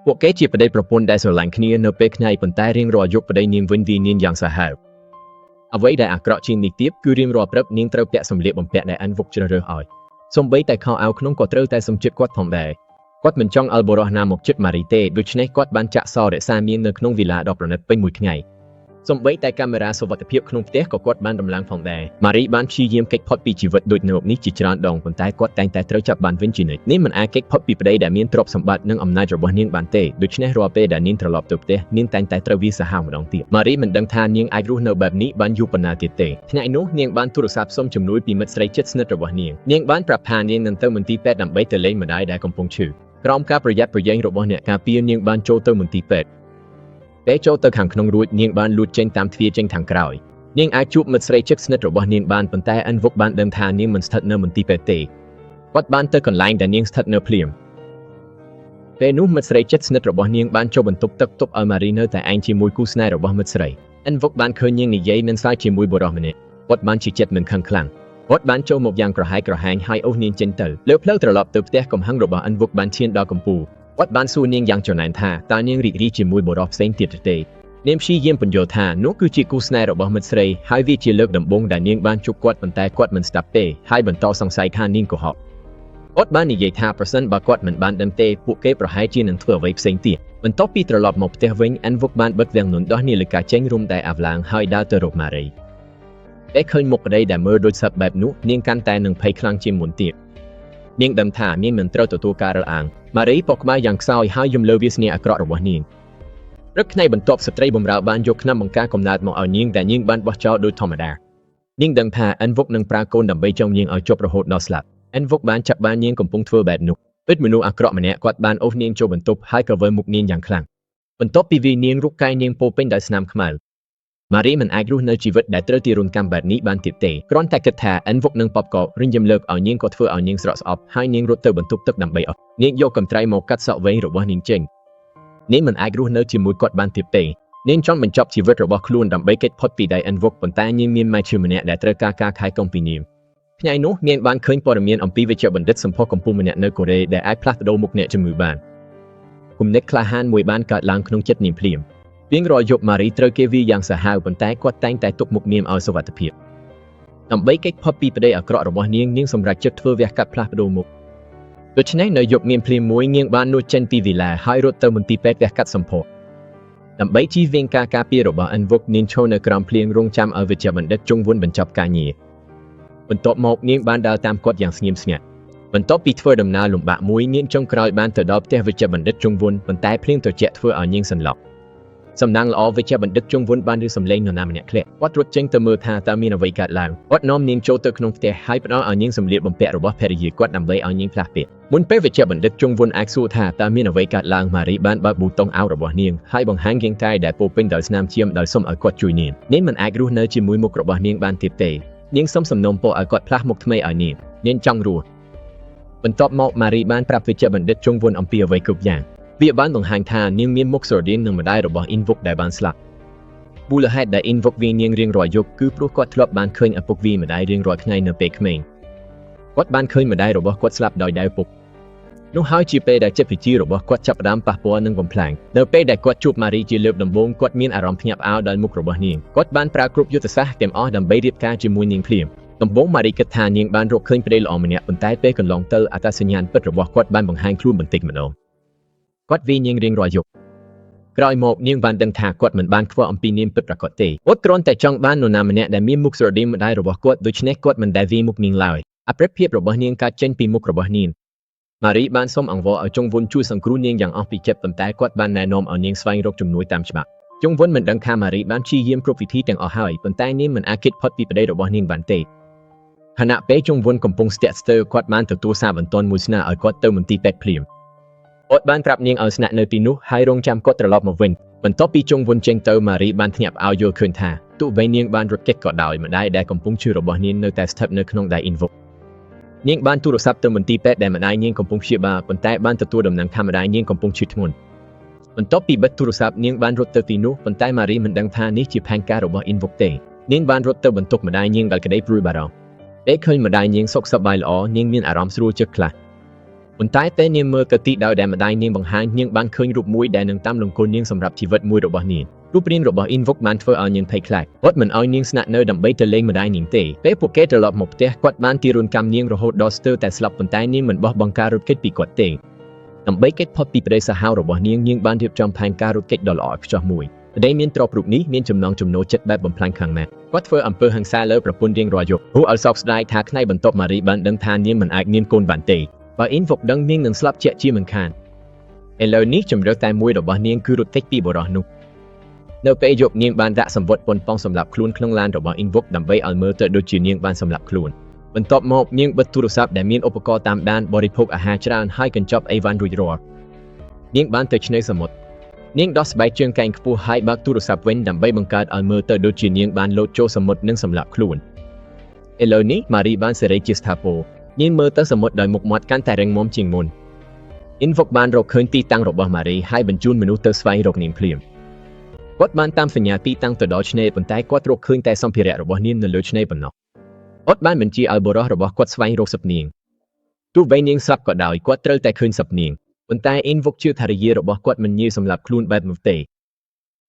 ពួកគេជាប្តីប្រពន្ធដែលស្រឡាញ់គ្នានៅពេលថ្ងៃប៉ុន្តែរៀងរាល់យប់ប្តីនាងវិញវាយនាងយ៉ាងសាហាវអ្វីដែលអាក្រក់ជាងនេះទៀតគឺរៀងរាល់ព្រឹកនាងត្រូវពាក់សម្លៀកបំពាក់ដែលអាន់វុកជ្រើសរើសឲ្យសូម្បីតែខោអាវក្នុងក៏ត្រូវតែសំជិតគាត់ផងដែរគាត់មិនចង់ឲ្យបុរសណាមកជិតម៉ារីទេដូច្នេះគាត់បានចាក់សោរក្សានាងនៅក្នុងវីឡាដ៏ប្រណិតពេញមួយថ្ងៃសូម្បីតែកាមេរ៉ាសុវត្ថិភាពក្នុងផ្ទះក៏គាត់បានដំឡើងផងដែរម៉ារីបានព្យាយាមគេចផុតពីជីវិតដូចនៅនេះជាច្រើនដងប៉ុន្តែគាត់តែងតែត្រូវចាប់បានវិញជានិច្ចនាងមិនអាចគេចផុតពីប្តីដែលមានទ្រព្យសម្បត្តិនិងអំណាចរបស់នាងបានទេដូច្នេះរាល់ពេលដែលនាងត្រឡប់ទៅផ្ទះនាងតែងតែត្រូវវាយសាហាវម្ដងទៀតម៉ារីមិនដឹងថានាងអាចរស់នៅបែបនេះបានយូរប៉ុណ្ណាទៀតទេថ្ងៃនោះនាងបានទូរស័ព្ទសុំជំនួយពីមិត្តស្រីជិតស្និទ្ធរបស់នាងនាងបានប្រាប់ថានាងនឹងទៅមន្ទីរពេទ្យដើម្បីទៅលេងម្ដាយដែលកំពុងឈឺក្រោមការប្រយ័ត្នប្រយែងរបស់អ្នកការពារនាងបានចូលទៅមន្ទីរពេទ្យ ពេលចូលទៅខាងក្នុងរួចនាងបានលួចចេញតាមទ្វារចេញខាងក្រោយនាងអាចជួបមិត្តស្រីជិតស្និទ្ធរបស់នាងបានប៉ុន្តែអិនវុកបានដឹងថានាងមិនស្ថិតនៅមន្ទីរពេទ្យទេគាត់បានទៅកន្លែងដែលនាងស្ថិតនៅភ្លាមពេលនោះមិត្តស្រីជិតស្និទ្ធរបស់នាងបានចូលបន្ទប់ទឹកទប់ឲ្យម៉ារីនៅតែឯងជាមួយគូស្នេហ៍របស់មិត្តស្រីអិនវុកបានឃើញនាងនិយាយនិងសើចជាមួយបុរសម្នាក់គាត់បានជាចិត្តមិនខឹងខ្លាំងគាត់បានចូលមកយ៉ាងក្រហាយក្រហែងហើយអូសនាងចេញទៅលើផ្លូវត្រឡប់ទៅផ្ទះកំហឹងរបស់អិនវុកបានឈានដល់កំពូលគាត់បានសួរនាងយ៉ាងច្រណែនថាតើនាងរីករាយជាមួយបុរសផ្សេងទៀតឬទេនាងព្យាយាមពន្យល់ថានោះគឺជាគូស្នេហ៍របស់មិត្តស្រីហើយវាជាលើកដំបូងដែលនាងបានជួបគាត់ប៉ុន្តែគាត់មិនស្ដាប់ទេហើយបន្តសង្ស័យថានាងកុហកគាត់បាននិយាយថាប្រសិនបើគាត់មិនបានដឹងទេពួកគេប្រហែលជានឹងធ្វើអ្វីផ្សេងទៀតបន្ទាប់ពីត្រឡប់មកផ្ទះវិញអានវុកបានបិទវាំងននដោះនាឡិកាចេញរុំតែអាវឡាងហើយដើរទៅរកម៉ារីពេលឃើញមុខប្តីដែលមើលដូចសត្វបែបនោះនាងកាន់តែនឹងភ័យខ្លាំងជាងមុនទៀតនាងដឹងថានាងមិនត្រូវទទួលការរើសអើងម៉ារីបកក្បាលយ៉ាងខ្សោយហើយយំលើវាសនាអាក្រក់របស់នាងព្រឹកថ្ងៃបន្ទាប់ស្ត្រីបម្រើបានយកថ្នាំបង្ការកំណើតមកឲ្យនាងដែលនាងបានបោះចោលដោយធម្មតានាងដឹងថាអិនវុកនឹងប្រើកូនដើម្បីចងនាងឲ្យជាប់រហូតដល់ស្លាប់អិនវុកបានចាប់បាននាងកំពុងធ្វើបែបនោះពិតមនុស្សអាក្រក់ម្នាក់គាត់បានអូសនាងចូលបន្ទប់ហើយក៏វិលមុខនាងយ៉ាងខ្លាំងបន្ទាប់ពីវាយនាងរូបកាយនាងពោពេញដោយស្នាមខ្មៅម៉ារីមិនអាចរស់នៅជីវិតដែលត្រូវទារុណកម្មបែបនេះបានទៀតទេគ្រាន់តែគិតថាអិនវុកនឹងប៉បករិញយំលើកឲ្យនាងក៏ធ្វើឲ្យនាងស្រក់ស្អប់ហើយនាងរត់ទៅបន្ទប់ទឹកដើម្បីអស់នាងយកកន្ត្រៃមកកាត់សក់វែងរបស់នាងចេញនាងមិនអាចរស់នៅជាមួយគាត់បានទៀតទេនាងចង់បញ្ចប់ជីវិតរបស់ខ្លួនដើម្បីគេចផុតពីដៃអិនវុកប៉ុន្តែនាងមានម៉ែឈឺម្នាក់ដែលត្រូវការការខែកុំពីនាងថ្ងៃនោះនាងបានឃើញព័ត៌មានអំពីវេជ្ជបណ្ឌិតសម្ផស្សកំពូលម្នាក់នៅកូរ៉េដែលអាចផ្លាស់ប្ដូរមុខអ្នកជំងឺបានគំនិតក្លាហានមួយបានកើតឡើងក្នុងចិត្តនាងភ្លាមរៀងរាល់យប់ម៉ារីត្រូវគេវាយយ៉ាងសាហាវប៉ុន្តែគាត់តែងតែទុកមុខនាងឲ្យសុវត្ថិភាពដើម្បីគេចផុតពីប្តីអាក្រក់របស់នាងនាងសម្រេចចិត្តធ្វើវះកាត់ផ្លាស់ប្ដូរមុខដូច្នេះនៅយប់មានភ្លាមមួយនាងបាននួចចេញពីវីឡាហើយរត់ទៅមន្ទីរពេទ្យវះកាត់សម្ផស្សដើម្បីជៀសវាងការការពាររបស់អិនវុកនាងឈរនៅក្រោមភ្លៀងរងចាំឲ្យវេជ្ជបណ្ឌិតជុងវុនបញ្ចប់ការងារបន្ទាប់មកនាងបានដើរតាមគាត់យ៉ាងស្ងៀមស្ងាត់បន្ទាប់ពីធ្វើដំណើរលំបាកមួយនាងចុងក្រោយបានទៅដល់ផ្ទះវេជ្ជបណ្ឌិតជុងវុនប៉ុន្តែភ្លៀងត្រជាក់ធ្វើឲ្យនាងសន្លប់សំណាងល្អវេជ្ជបណ្ឌិតជុងវុនបានឮសំឡេងនរណាម្នាក់ធ្លាក់គាត់រត់ចេញទៅមើលថាតើមានអ្វីកើតឡើងគាត់នាំនាងចូលទៅក្នុងផ្ទះហើយផ្ដល់ឲ្យនាងសម្លៀកបំពាក់របស់ភរិយាគាត់ដើម្បីឲ្យនាងផ្លាស់ពាក្យមុនពេលវេជ្ជបណ្ឌិតជុងវុនអាចសួរថាតើមានអ្វីកើតឡើងម៉ារីបានបើកប៊ូតុងអាវរបស់នាងហើយបង្ហាញរាងកាយដែលពោពេញដោយស្នាមឈាមដោយសុំឲ្យគាត់ជួយនាងនាងមិនអាចរស់នៅជាមួយមុខរបស់នាងបានទៀតទេនាងសុំសំណូមពរឲ្យគាត់ផ្លាស់មុខថ្មីឲ្យនាងនាងចង់រស់បន្ទាប់មកម៉ារីបានប្រាប់វេជ្ជបណ្ឌិតជុងវុនអំពីអ្វីគ្រប់យ៉ាងវាបានបង្ហាញថានាងមានមុខស្រដៀងនឹងម្ដាយរបស់អ៊ីនវុកដែលបានស្លាប់មូលហេតុដែលអ៊ីនវុកវាយនាងរៀងរាល់យប់គឺព្រោះគាត់ធ្លាប់បានឃើញឪពុកវាយម្ដាយរៀងរាល់ថ្ងៃនៅពេលក្មេងគាត់បានឃើញម្ដាយរបស់គាត់ស្លាប់ដោយដៃឪពុកនោះហើយជាពេលដែលចិត្តវិទ្យារបស់គាត់ចាប់ផ្ដើមប៉ះពាល់និងបំផ្លាញនៅពេលដែលគាត់ជួបម៉ារីជាលើកដំបូងគាត់មានអារម្មណ៍ភ្ញាក់ផ្អើលដល់មុខរបស់នាងគាត់បានប្រើគ្រប់យុទ្ធសាស្ត្រទាំងអស់ដើម្បីរៀបការជាមួយនាងភ្លាមដំបូងម៉ារីគិតថានាងបានរកឃើញប្តីល្អម្នាក់ប៉ុន្តែពេលកន្លងទៅអត្តសញ្ញាណពិតរបស់គាត់បានបង្ហាញខ្លួនបន្តិចម្ដងគាត់វាយនាងរៀងរាល់យប់ក្រោយមកនាងបានដឹងថាគាត់មិនបានខ្វល់អំពីនាងពិតប្រាកដទេគាត់គ្រាន់តែចង់បាននរណាម្នាក់ដែលមានមុខស្រដៀងម្ដាយរបស់គាត់ដូច្នេះគាត់មិនដែលវាយមុខនាងឡើយអប្រិយភាពរបស់នាងកើតចេញពីមុខរបស់នាងម៉ារីបានសុំអង្វរឲ្យជុងវុនជួយសង្គ្រោះនាងយ៉ាងអស់ពីចិត្តប៉ុន្តែគាត់បានណែនាំឲ្យនាងស្វែងរកជំនួយតាមច្បាប់ជុងវុនមិនដឹងថាម៉ារីបានព្យាយាមគ្រប់វិធីទាំងអស់ហើយប៉ុន្តែនាងមិនអាចគេចផុតពីប្តីរបស់នាងបានទេខណៈពេលជុងវុនកំពុងស្ទាក់ស្ទើរគាត់បានទទួលសារបន្ទាន់មួយស្នើឲ្យគាត់ទៅមន្ទីរពេទ្យភ្លាមគាត់បានប្រាប់នាងឲ្យស្នាក់នៅទីនោះហើយរងចាំគាត់ត្រឡប់មកវិញបន្ទាប់ពីជុងវុនចេញទៅម៉ារីបានភ្ញាក់ផ្អើលយល់ឃើញថាទោះបីនាងបានរត់គេចក៏ដោយម្ដាយដែលកំពុងឈឺរបស់នាងនៅតែស្ថិតនៅក្នុងដៃអ៊ីនវុកនាងបានទូរស័ព្ទទៅមន្ទីរពេទ្យដែលម្ដាយនាងកំពុងព្យាបាលប៉ុន្តែបានទទួលដំណឹងថាម្ដាយនាងកំពុងឈឺធ្ងន់បន្ទាប់ពីបិទទូរស័ព្ទនាងបានរត់ទៅទីនោះប៉ុន្តែម៉ារីមិនដឹងថានេះជាផែនការរបស់អ៊ីនវុកទេនាងបានរត់ទៅបន្ទប់ម្ដាយនាងដោយក្តីព្រួយបារម្ភពេលឃើញម្ដាយនាងសុខសប្បាយល្អនាងមានអារម្មណ៍ស្រួលចិត្តខ្លះ ប៉ុន្តែពេលនាងមើលទៅទីដៅដែលម្ដាយនាងបង្ហាញនាងបានឃើញរូបមួយដែលនឹងតាមលង្គលនាងសម្រាប់ជីវិតមួយរបស់នាងរូបរាងរបស់អ៊ីនវុកបានធ្វើឲ្យនាងភ័យខ្លាចគាត់មិនឲ្យនាងស្នាក់នៅដើម្បីទៅលេងម្ដាយនាងទេពេលពួកគេត្រឡប់មកផ្ទះគាត់បានទារុណកម្មនាងរហូតដល់ស្ទើរតែស្លាប់ប៉ុន្តែនាងមិនបោះបង់ការរត់គេចពីគាត់ទេដើម្បីគេចផុតពីប្តីសាហាវរបស់នាងនាងបានរៀបចំផែនការរត់គេចដ៏ល្អឥតខ្ចោះមួយប្តីមានទ្រព្យរូបនេះមានចំណង់ចំណូលចិត្តបែបបំផ្លាញខ្លាំងណាស់គាត់ធ្វើអំពើហិង្សាលើប្រពន្ធរៀងរាល់យប់ហួរឲ្យសោកស្ដាយថាថ្ងៃបន្ទាប់ម៉ារីបានដឹងថានាងមិនអាចមានកូនបានទេបើអ៊ីនវុកដឹងនាងនឹងស្លាប់ជាក់ជាមិនខានឥឡូវនេះជម្រើសតែមួយរបស់នាងគឺរត់គេចពីបុរសនោះនៅពេលយប់នាងបានដាក់សម្វុតប៉ុនប៉ងសម្លាប់ខ្លួនក្នុងឡានរបស់អ៊ីនវុកដើម្បីឲ្យមើលទៅដូចជានាងបានសម្លាប់ខ្លួនបន្ទាប់មកនាងបិទទូរស័ព្ទដែលមានឧបករណ៍តាមដានបរិភោគអាហារច្រើនហើយកញ្ចប់អីវ៉ាន់រួចរាល់នាងបានទៅឆ្នេរសមុទ្រនាងដោះស្បែកជើងកែងខ្ពស់ហើយបើកទូរស័ព្ទវិញដើម្បីបង្កើតឲ្យមើលទៅដូចជានាងបានលោតចូលសមុទ្រនិងសម្លាប់ខ្លួនឥឡូវនេះម៉ារីបានសេរីជាស្ថាពរនាងមើលទៅសមុទ្រដោយមុខមាត់កាន់តែរឹងមាំជាងមុនអ៊ីនវុកបានរកឃើញទីតាំងរបស់ម៉ារីហើយបញ្ជូនមនុស្សទៅស្វែងរកនាងភ្លាមគាត់បានតាមសញ្ញាទីតាំងទៅដល់ឆ្នេរប៉ុន្តែគាត់រកឃើញតែសម្ភារៈរបស់នាងនៅលើឆ្នេរប៉ុណ្ណោះគាត់បានបញ្ជាឲ្យបុរសរបស់គាត់ស្វែងរកសពនាងទោះបីនាងស្លាប់ក៏ដោយគាត់ត្រូវតែឃើញសពនាងប៉ុន្តែអ៊ីនវុកជឿថារិយារបស់គាត់មិនងាយសម្លាប់ខ្លួនបែបនោះទ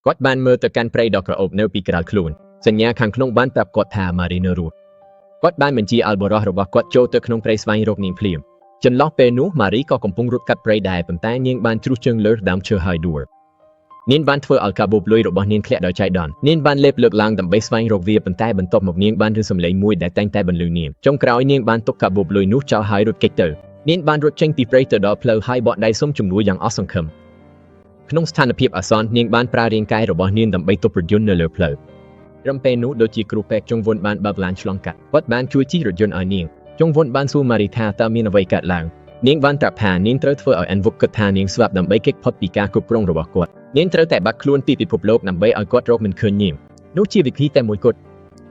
េគាត់បានមើលទៅកាន់ព្រៃដ៏ក្រអូបនៅពីក្រោយខ្លួនសញ្ញាខាងក្នុងបានប្រាប់គាត់ថាម៉ារីនៅរស់គាត់បានបញ្ជាឲ្យបុរសរបស់គាត់ចូលទៅក្នុងព្រៃស្វែងរកនាងភ្លាមចន្លោះពេលនោះម៉ារីក៏កំពុងរត់កាត់ព្រៃដែរប៉ុន្តែនាងបានជ្រុះជើងលើដើមឈើហើយដួលនាងបានធ្វើឲ្យកាបូបលុយរបស់នាងធ្លាក់ដោយចៃដន្យនាងបានលេបលើកឡើងដើម្បីស្វែងរកវាប៉ុន្តែបន្ទាប់មកនាងបានឮសំឡេងមួយដែលតែងតែបន្លឺនាងចុងក្រោយនាងបានទុកកាបូបលុយនោះចោលហើយរត់គេចទៅនាងបានរត់ចេញពីព្រៃទៅដល់ផ្លូវហើយបកដៃសុំជំនួយយ៉ាងអស់សង្ឃឹមក្នុងស្ថានភាពអាសន្ននាងបានប្រើរាងកាយរបស់នាងដើម្បីទប់រថយន្តនៅលើផ្លូវត្រឹមពេលនោះដូចជាគ្រូពេទ្យចុងវុនបានបើកឡានឆ្លងកាត់គាត់បានជួយជិះរថយន្តឲ្យនាងចុងវុនបានសួរម៉ារីថាតើមានអ្វីកើតឡើងនាងបានប្រាប់ថានាងត្រូវធ្វើឲ្យអិនវុកគិតថានាងស្លាប់ដើម្បីគេចផុតពីការគ្រប់គ្រងរបស់គាត់នាងត្រូវតែបាត់ខ្លួនពីពិភពលោកដើម្បីឲ្យគាត់រកមិនឃើញនាងនោះជាវិធីតែមួយគត់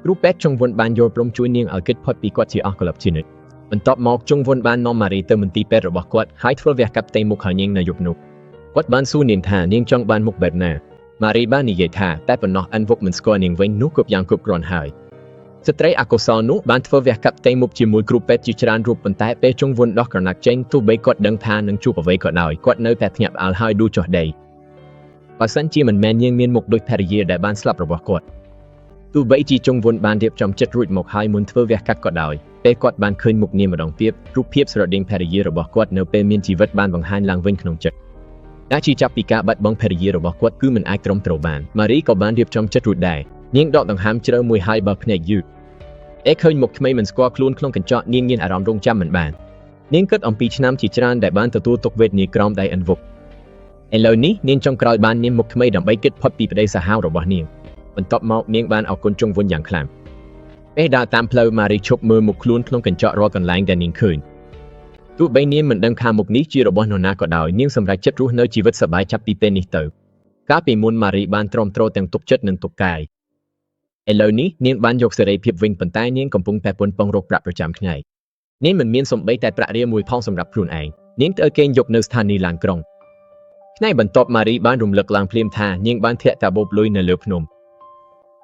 គ្រូពេទ្យចុងវុនបានយល់ព្រមជួយនាងឲ្យគេចផុតពីគាត់ជាអស់កលិបជានិច្ចបន្ទាប់មកចុងវុនបាននាំម៉ារីទៅមន្ទីរពេទ្យរបស់គាត់ហើយធ្វើវះកាត់ផ្ទៃមុខឲ្យនាងនៅយប់នោះគាត់បានសួរនាងថានាងចង់បានមុខបែបណាម៉ារីបាននិយាយថាតែប៉ុណ្ណោះអិនវុកមិនស្គាល់នាងវិញនោះគ្រប់យ៉ាងគ្រប់គ្រាន់ហើយស្ត្រីអកុសលនោះបានធ្វើវះកាត់ផ្ទៃមុខជាមួយគ្រូពេទ្យជាច្រើនរូបប៉ុន្តែពេលចុងវុនដោះក្រណាត់ចេញទោះបីគាត់ដឹងថានឹងជួបអ្វីក៏ដោយគាត់នៅតែភ្ញាក់ផ្អើលហើយដួលចុះដីបើសិនជាមិនមែននាងមានមុខដូចភរិយាដែលបានស្លាប់របស់គាត់ទោះបីជាចុងវុនបានរៀបចំចិត្តរួចមកហើយមុនធ្វើវះកាត់ក៏ដោយពេលគាត់បានឃើញមុខនាងម្ដងទៀតរូបភាពស្រដៀងភរិយារបស់គាត់នៅពេលមានជីវិតបានបង្ហាញឡើងវិញក្នុងចិត្តដែលជាចាប់ពីការបាត់បង់ភរិយារបស់គាត់គឺមិនអាចទ្រាំទ្របានម៉ារីក៏បានរៀបចំចិត្តរួចដែរនាងដកដង្ហើមជ្រៅមួយហើយបើភ្នែកយឺតឯឃើញមុខក្មេងមិនស្គាល់ខ្លួនក្នុងកញ្ចក់នាងមានអារម្មណ៍រងចាំមិនបាននាងគិតអំពីឆ្នាំជាច្រើនដែលបានទទួលទុក្ខវេទនាក្រោមដៃអិនវុកឥឡូវនេះនាងចង់ក្រោយបាននាងមុខក្មេងដើម្បីគិតផុតពីប្តីសាហាវរបស់នាងបន្ទាប់មកនាងបានអរគុណជុងវុនយ៉ាងខ្លាំងពេលដើរតាមផ្លូវម៉ារីឈប់មើលមុខខ្លួនក្នុងកញ្ចក់រាល់កន្លែងដែលនាងឃើញទោះបីនាងមិនដឹងថាមុខនេះជារបស់នរណាក៏ដោយនាងសម្រេចចិត្តរស់នៅជីវិតសប្បាយចាប់ពីពេលនេះទៅកាលពីមុនម៉ារីបានទ្រាំទ្រទាំងទុកចិត្តនិងទុកកាយឥឡូវនេះនាងបានយកសេរីភាពវិញប៉ុន្តែនាងកំពុងតែប៉ុនប៉ងរកប្រាក់ប្រចាំថ្ងៃនាងមិនមានសំបីតែប្រាក់រៀលមួយផងសម្រាប់ខ្លួនឯងនាងត្រូវគេងយប់នៅស្ថានីយ៍ឡានក្រុងថ្ងៃបន្ទាប់ម៉ារីបានរំលឹកឡើងភ្លាមថានាងបានធាក់កាបូបលុយនៅលើភ្នំ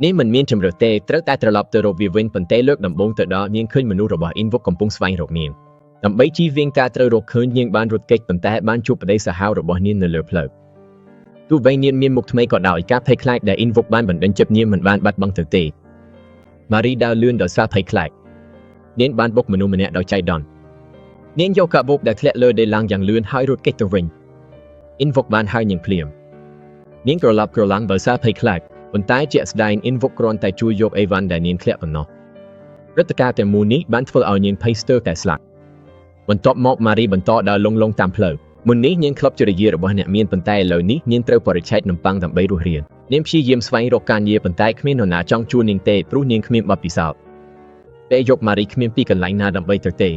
នាងមិនមានជម្រើសទេត្រូវតែត្រឡប់ទៅរកវាវិញប៉ុន្តែលើកដំបូងទៅដល់នាងឃើញមនុស្សរបស់អ៊ីនវុកកំពុងស្វែងរកនាងដើម្បីជៀសវាងការត្រូវរកឃើញនាងបានរត់គេចប៉ុន្តែបានជួបប្តីសាហាវរបស់នាងនៅលើផ្លូវទោះបីនាងមានមុខថ្មីក៏ដោយការភ័យខ្លាចដែលអ៊ីនវុកបានបណ្ដេញចិត្តនាងមិនបានបាត់បង់ទៅទេម៉ារីដើរលឿនដោយសារភ័យខ្លាចនាងបានបុកមនុស្សម្នាក់ដោយចៃដន្យនាងយកកាបូបដែលធ្លាក់លើដីឡើងយ៉ាងលឿនហើយរត់គេចទៅវិញអ៊ីនវុកបានហៅនាងភ្លាមនាងក្រឡាប់ក្រឡាំងដោយសារភ័យខ្លាចប៉ុន្តែជាក់ស្ដែងអ៊ីនវុកគ្រាន់តែជួយយកអីវ៉ាន់ដែលនាងធ្លាក់ប៉ុណ្ណោះព្រឹត្តិការណ៍ទាំងមូលនេះបានធ្វើឲ្យនាងភ័យស្ទើរតែស្លាប់បន្ទាប់មកម៉ារីបន្តដើរលងលងតាមផ្លូវមុននេះនាងធ្លាប់ជារយារបស់អ្នកមានប៉ុន្តែឥឡូវនេះនាងត្រូវបរិច្ឆេទនំប៉័ងដើម្បីរស់រាននាងព្យាយាមស្វែងរកការងារប៉ុន្តែគ្មាននរណាចង់ជួលនាងទេព្រោះនាងគ្មានបទពិសោធន៍ពេលយប់ម៉ារីគ្មានទីកន្លែងណាដើម្បីទៅទេ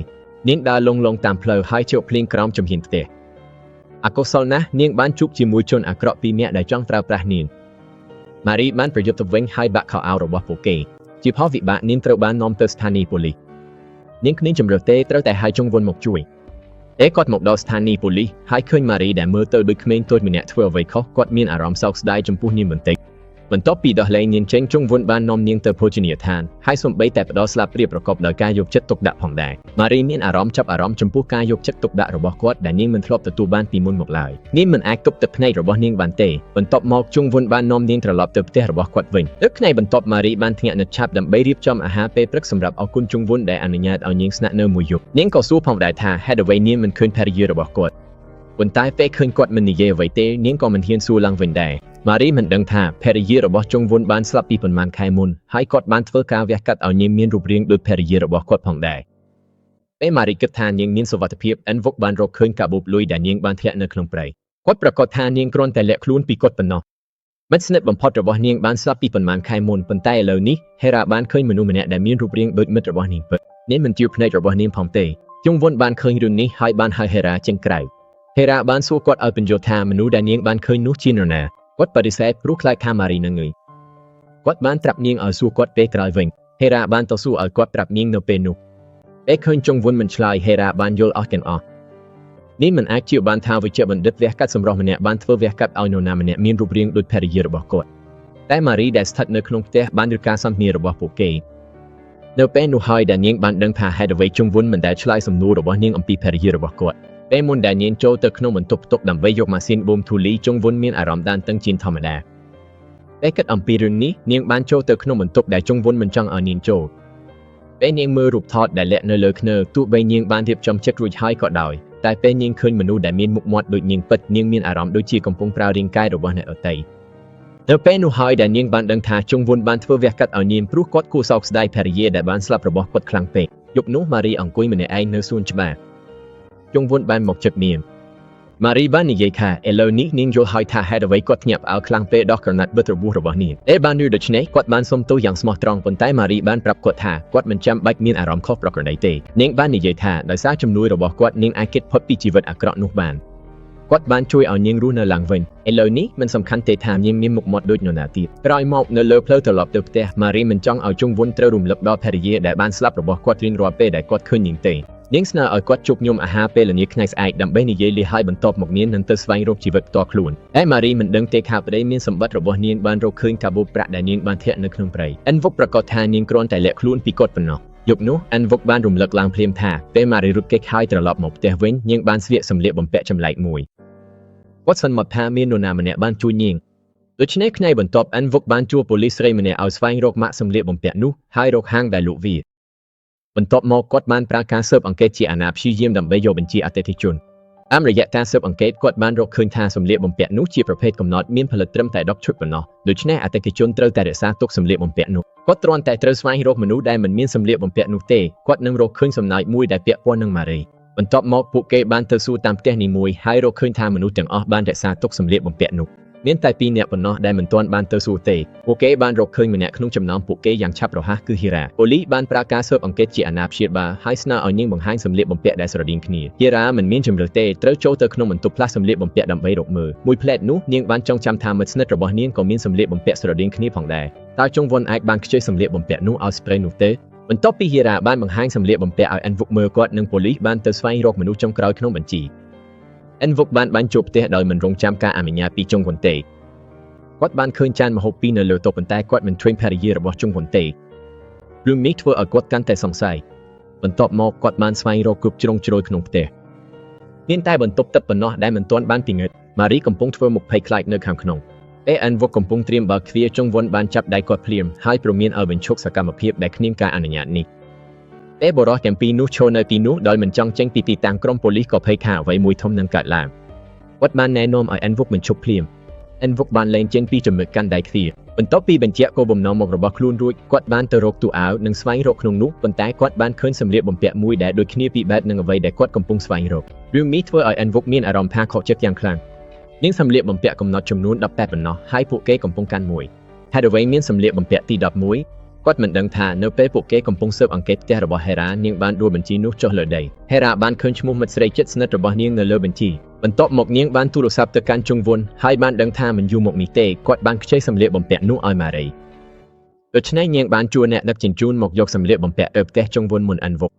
នាងដើរលងលងតាមផ្លូវហើយជោគភ្លៀងក្រោមជំហានផ្ទះអកុសលណាស់នាងបានជួបជាមួយជនអាក្រក់ពីរនាក់ដែលចង់ប្រើប្រាស់នាងម៉ារីបានប្រយុទ្ធទៅវិញហើយបាក់ខោអាវរបស់ពួកគេជាផលវិបាកនាងត្រូវបាននាំទៅស្ថានីយ៍ប៉ូលីសនាងគ្មានជម្រើសទេត្រូវតែហៅជុងវុនមកជួយឯគាត់មកដល់ស្ថានីយ៍ប៉ូលីសហើយឃើញម៉ារីដែលមើលទៅដូចក្មេងតូចម្នាក់ធ្វើអ្វីខុសគាត់មានអារម្មណ៍សោកស្ដាយចំពោះនាងបន្តិច បន្ទាប់ពីដោះលែងនាងចេញជុងវុនបាននាំនាងទៅភោជនីយដ្ឋានហើយសូម្បីតែផ្ដល់ស្លាបព្រាប្រកបដោយការយកចិត្តទុកដាក់ផងដែរម៉ារីមានអារម្មណ៍ចាប់អារម្មណ៍ចំពោះការយកចិត្តទុកដាក់របស់គាត់ដែលនាងមិនធ្លាប់ទទួលបានពីមុនមកឡើយនាងមិនអាចទប់ទឹកភ្នែករបស់នាងបានទេបន្ទាប់មកជុងវុនបាននាំនាងត្រឡប់ទៅផ្ទះរបស់គាត់វិញលើថ្ងៃបន្ទាប់ម៉ារីបានភ្ញាក់នៅឆាប់ដើម្បីរៀបចំអាហារពេលព្រឹកសម្រាប់អរគុណជុងវុនដែលអនុញ្ញាតឲ្យនាងស្នាក់នៅមួយយប់នាងក៏សួរផងដែរថាហេតុអ្វីនាងមិនឃើញភរិយារបស់គាត់ប៉ុន្តែពេលឃើញគាត់មិននិយាយអ្វីទេនាងក៏មិនហ៊ានសួរឡើងវិញដែរម៉ារីមិនដឹងថាភរិយារបស់ជុងវុនបានស្លាប់ពីប៉ុន្មានខែមុនហើយគាត់បានធ្វើការវះកាត់ឲ្យនាងមានរូបរាងដូចភរិយារបស់គាត់ផងដែរពេលម៉ារីគិតថានាងមានសុវត្ថិភាពអិនវុកបានរកឃើញកាបូបលុយដែលនាងបានធ្លាក់នៅក្នុងព្រៃគាត់ប្រកាសថានាងគ្រាន់តែលាក់ខ្លួនពីគាត់ប៉ុណ្ណោះមិត្តស្និទ្ធបំផុតរបស់នាងបានស្លាប់ពីប៉ុន្មានខែមុនប៉ុន្តែឥឡូវនេះហេរ៉ាបានឃើញមនុស្សម្នាក់ដែលមានរូបរាងដូចមិត្តរបស់នាងពិតនាងមិនជឿភ្នែករបស់នាងផងទេជុងវុនបានឃើញរឿងនេះហើយបានហៅហេរ៉ាចេញក្រៅហេរ៉ាបានសួរគាត់ឲ្យពន្យល់ថាមនុស្សដែលនាងបានឃើញនោះជានរណាគាត់បដិសេធព្រោះខ្លាចថាម៉ារីនឹងងើយគាត់បានត្រាប់នាងឲ្យសួរគាត់ពេលក្រោយវិញហេរ៉ាបានតស៊ូឲ្យគាត់ប្រាប់នាងនៅពេលនោះពេលឃើញជុងវុនមិនឆ្លើយហេរ៉ាបានយល់អស់ទាំងអស់នេះមិនអាចជឿបានថាវិជ្ជបណ្ឌិតវះកាត់សម្រស់ម្នាក់បានធ្វើវះកាត់ឲ្យនរណាម្នាក់មានរូបរាងដូចភរិយារបស់គាត់តែម៉ារីដែលស្ថិតនៅក្នុងផ្ទះបានឬការសន្ទនារបស់ពួកគេនៅពេលនោះហើយដែលនាងបានដឹងថាហេតុអ្វីជុងវុនមិនដែលឆ្លើយសំណួររបស់នាងអំពីភរិយារបស់គាត់ពេលមុនដែលនាងចូលទៅក្នុងបន្ទប់ផ្ទុកដើម្បីយកម៉ាស៊ីនបូមធូលីជុងវុនមានអារម្មណ៍តានតឹងជាងធម្មតាពេលគិតអំពីរឿងនេះនាងបានចូលទៅក្នុងបន្ទប់ដែលជុងវុនមិនចង់ឲ្យនាងចូលពេលនាងមើលរូបថតដែលលាក់នៅលើធ្នើទោះបីនាងបានរៀបចំចិត្តរួចហើយក៏ដោយតែពេលនាងឃើញមនុស្សដែលមានមុខមាត់ដូចនាងពិតនាងមានអារម្មណ៍ដូចជាកំពុងប្រើរាងកាយរបស់អ្នកដទៃនៅពេលនោះហើយដែលនាងបានដឹងថាជុងវុនបានធ្វើវះកាត់ឲ្យនាងព្រោះគាត់គួរសោកស្ដាយភរិយាដែលបានស្លាប់របស់គាត់ខ្លាំងពេកយប់នោះម៉ារីអង្គុយម្នាក់ឯងនៅសួនច្បារជុងវុនបានមកជិតនាងម៉ារីបាននិយាយថាឥឡូវនេះនាងយល់ហើយថាហេតុអ្វីគាត់ភ្ញាក់ផ្អើលខ្លាំងពេលដោះក្រណាត់បិទរបួសរបស់នាងពេលបានឮដូច្នេះគាត់បានសុំទោសយ៉ាងស្មោះត្រង់ប៉ុន្តែម៉ារីបានប្រាប់គាត់ថាគាត់មិនចាំបាច់មានអារម្មណ៍ខុសប្រក្រតីទេនាងបាននិយាយថាដោយសារជំនួយរបស់គាត់នាងអាចគេចផុតពីជីវិតអាក្រក់នោះបានគាត់បានជួយឲ្យនាងរស់នៅឡើងវិញឥឡូវនេះមិនសំខាន់ទេថានាងមានមុខមាត់ដូចនរណាទៀតក្រោយមកនៅលើផ្លូវត្រឡប់ទៅផ្ទះម៉ារីមិនចង់ឲ្យជុងវុនត្រូវរំលឹកដល់ភរិយាដែលបានស្លាប់របស់គាត់រៀងរាល់ពេលដែលគាត់ឃើញនាងទេនាងស្នើឲ្យគាត់ជួបញុំអាហារពេលល្ងាចថ្ងៃស្អែកដើម្បីនិយាយលាហើយបន្ទាប់មកនាងនឹងទៅស្វែងរកជីវិតផ្ទាល់ខ្លួនតែម៉ារីមិនដឹងទេថាប្តីមានសម្បត្តិរបស់នាងបានរកឃើញកាបូបប្រាក់ដែលនាងបានធាក់នៅក្នុងព្រៃអិនវុកប្រកាសថានាងគ្រាន់តែលាក់ខ្លួនពីគាត់ប៉ុណ្ណោះយប់នោះអិនវុកបានរំលឹកឡើងភ្លាមថាពេលម៉ារីរត់គេចហើយត្រឡប់មកផ្ទះវិញនាងបានស្លៀកសម្លៀកបំពាក់ចម្លែកមួយគាត់សន្មតថាមាននរណាម្នាក់បានជួយនាងដូច្នេះថ្ងៃបន្ទាប់អិនវុកបានជួលប៉ូលីសស្រីម្នាក់ឲ្យស្វែងរកម៉ាកសម្លៀកបំពាក់នោះហើយរកហាងដែលលក់វាបន្ទាប់មកគាត់បានប្រើការស៊ើបអង្កេតជាអាណាព្យាយាមដើម្បីយកបញ្ជាអតិថិជនតាមរយៈការស៊ើបអង្កេតគាត់បានរកឃើញថាសម្លៀកបំពាក់នោះជាប្រភេទកំណត់មានផលិតត្រឹមតែ10ឈុតប៉ុណ្ណោះដូច្នេះអតិថិជនត្រូវតែរក្សាទុកសម្លៀកបំពាក់នោះគាត់គ្រាន់តែត្រូវស្វែងរកមនុស្សដែលមិនមានសម្លៀកបំពាក់នោះទេគាត់នឹងរកឃើញសំណើចមួយដែលពាក់ព័ន្ធនឹងម៉ារីបន្ទាប់មកពួកគេបានទៅសួរតាមផ្ទះនីមួយហើយរកឃើញថាមនុស្សទាំងអស់បានរក្សាទុកសម្លៀកបំពាក់នោះមានតែពីរនាក់ប៉ុណ្ណោះដែលមិនទាន់បានទៅសួរទេពួកគេបានរកឃើញម្នាក់ក្នុងចំណោមពួកគេយ៉ាងឆាប់រហ័សគឺហ៊ីរ៉ាប៉ូលីសបានប្រើការស៊ើបអង្កេតជាអាណាព្យាបាលហើយស្នើឲ្យនាងបង្ហាញសម្លៀកបំពាក់ដែលស្រដៀងគ្នាហ៊ីរ៉ាមិនមានជម្រើសទេត្រូវចូលទៅក្នុងបន្ទប់ផ្លាស់សម្លៀកបំពាក់ដើម្បីរកមើលមួយផ្លែតនោះនាងបានចងចាំថាមិត្តស្និទ្ធរបស់នាងក៏មានសម្លៀកបំពាក់ស្រដៀងគ្នាផងដែរតើចុងវុនអាចបានខ្ចីសម្លៀកបំពាក់នោះឲ្យស្ព្រេនោះទេបន្ទាប់ពីហ៊ីរ៉ាបានបង្ហាញសម្លៀកបំពាក់ឲ្យអិនវុកមើលគាត់និងប៉ូលីសបានទៅស្វែងរកមនុស្សចុងក្រោយក្នុងបញ្ជីអិនវុកបានបាញ់ជួបផ្ទះដោយមិនរងចាំការអនុញ្ញាតពីចុងវុនទេគាត់បានឃើញចានម្ហូបពីរនៅលើតុប៉ុន្តែគាត់មិនឃើញភរិយារបស់ជុងវុនទេរឿងនេះធ្វើឲ្យគាត់កាន់តែសង្ស័យបន្ទាប់មកគាត់បានស្វែងរកគ្រប់ជ្រុងជ្រោយក្នុងផ្ទះមានតែបន្ទប់ទឹកប៉ុណ្ណោះដែលមិនទាន់បានពិនិត្យម៉ារីកំពុងធ្វើមុខភ័យខ្លាចនៅខាងក្នុងពេលអិនវុកកំពុងត្រៀមបើកទ្វារជុងវុនបានចាប់ដៃគាត់ភ្លាមហើយព្រមានឲ្យបញ្ឈប់សកម្មភាពដែលគ្មានការអនុញ្ញាតនេះពេលបុរសទាំងពីរនោះឈរនៅទីនោះដោយមិនចង់ចេញពីទីតាំងក្រុមប៉ូលីសក៏ភ័យថាអ្វីមួយធំនឹងកើតឡើងគាត់បានណែនាំឲ្យអិនវុកបញ្ឈប់ភ្លាមអិនវុកបានលែងចេញពីចំណុចកាន់ដៃទ្វារបន្ទាប់ពីបញ្ជាក់គោលបំណងមករបស់ខ្លួនរួចគាត់បានទៅរកទូអាវនិងស្វែងរកក្នុងនោះប៉ុន្តែគាត់បានឃើញសម្លៀកបំពាក់មួយដែលដូចគ្នាពីបែបនឹងអ្វីដែលគាត់កំពុងស្វែងរករឿងនេះធ្វើឲ្យអិនវុកមានអារម្មណ៍ថាខកចិត្តយ៉ាងខ្លាំងនាងសម្លៀកបំពាក់កំណត់ចំនួន18ប៉ុណ្ណោះហើយពួកគេកំពុងកាន់មួយហេតុអ្វីមានសម្លៀកបំពាក់ទី11គាត់មិនដឹងថានៅពេលពួកគេកំពុងស៊ើបអង្កេតផ្ទះរបស់ហេរ៉ានាងបានដួលបញ្ជីនោះចុះលើដីហេរ៉ាបានឃើញឈ្មោះមិត្តស្រីជិតស្និទ្ធរបស់នាងនៅលើបញ្ជីបន្ទាប់មកនាងបានទូរស័ព្ទទៅកាន់ជុងវុនហើយបានដឹងថាមិនយូរមកនេះទេគាត់បានខ្ចីសម្លៀកបំពាក់នោះឲ្យម៉ារីដូច្នេះនាងបានជួលអ្នកដឹកជញ្ជូនមកយកសម្លៀកបំពាក់ទៅផ្ទះជុងវុនមុនអិនវុក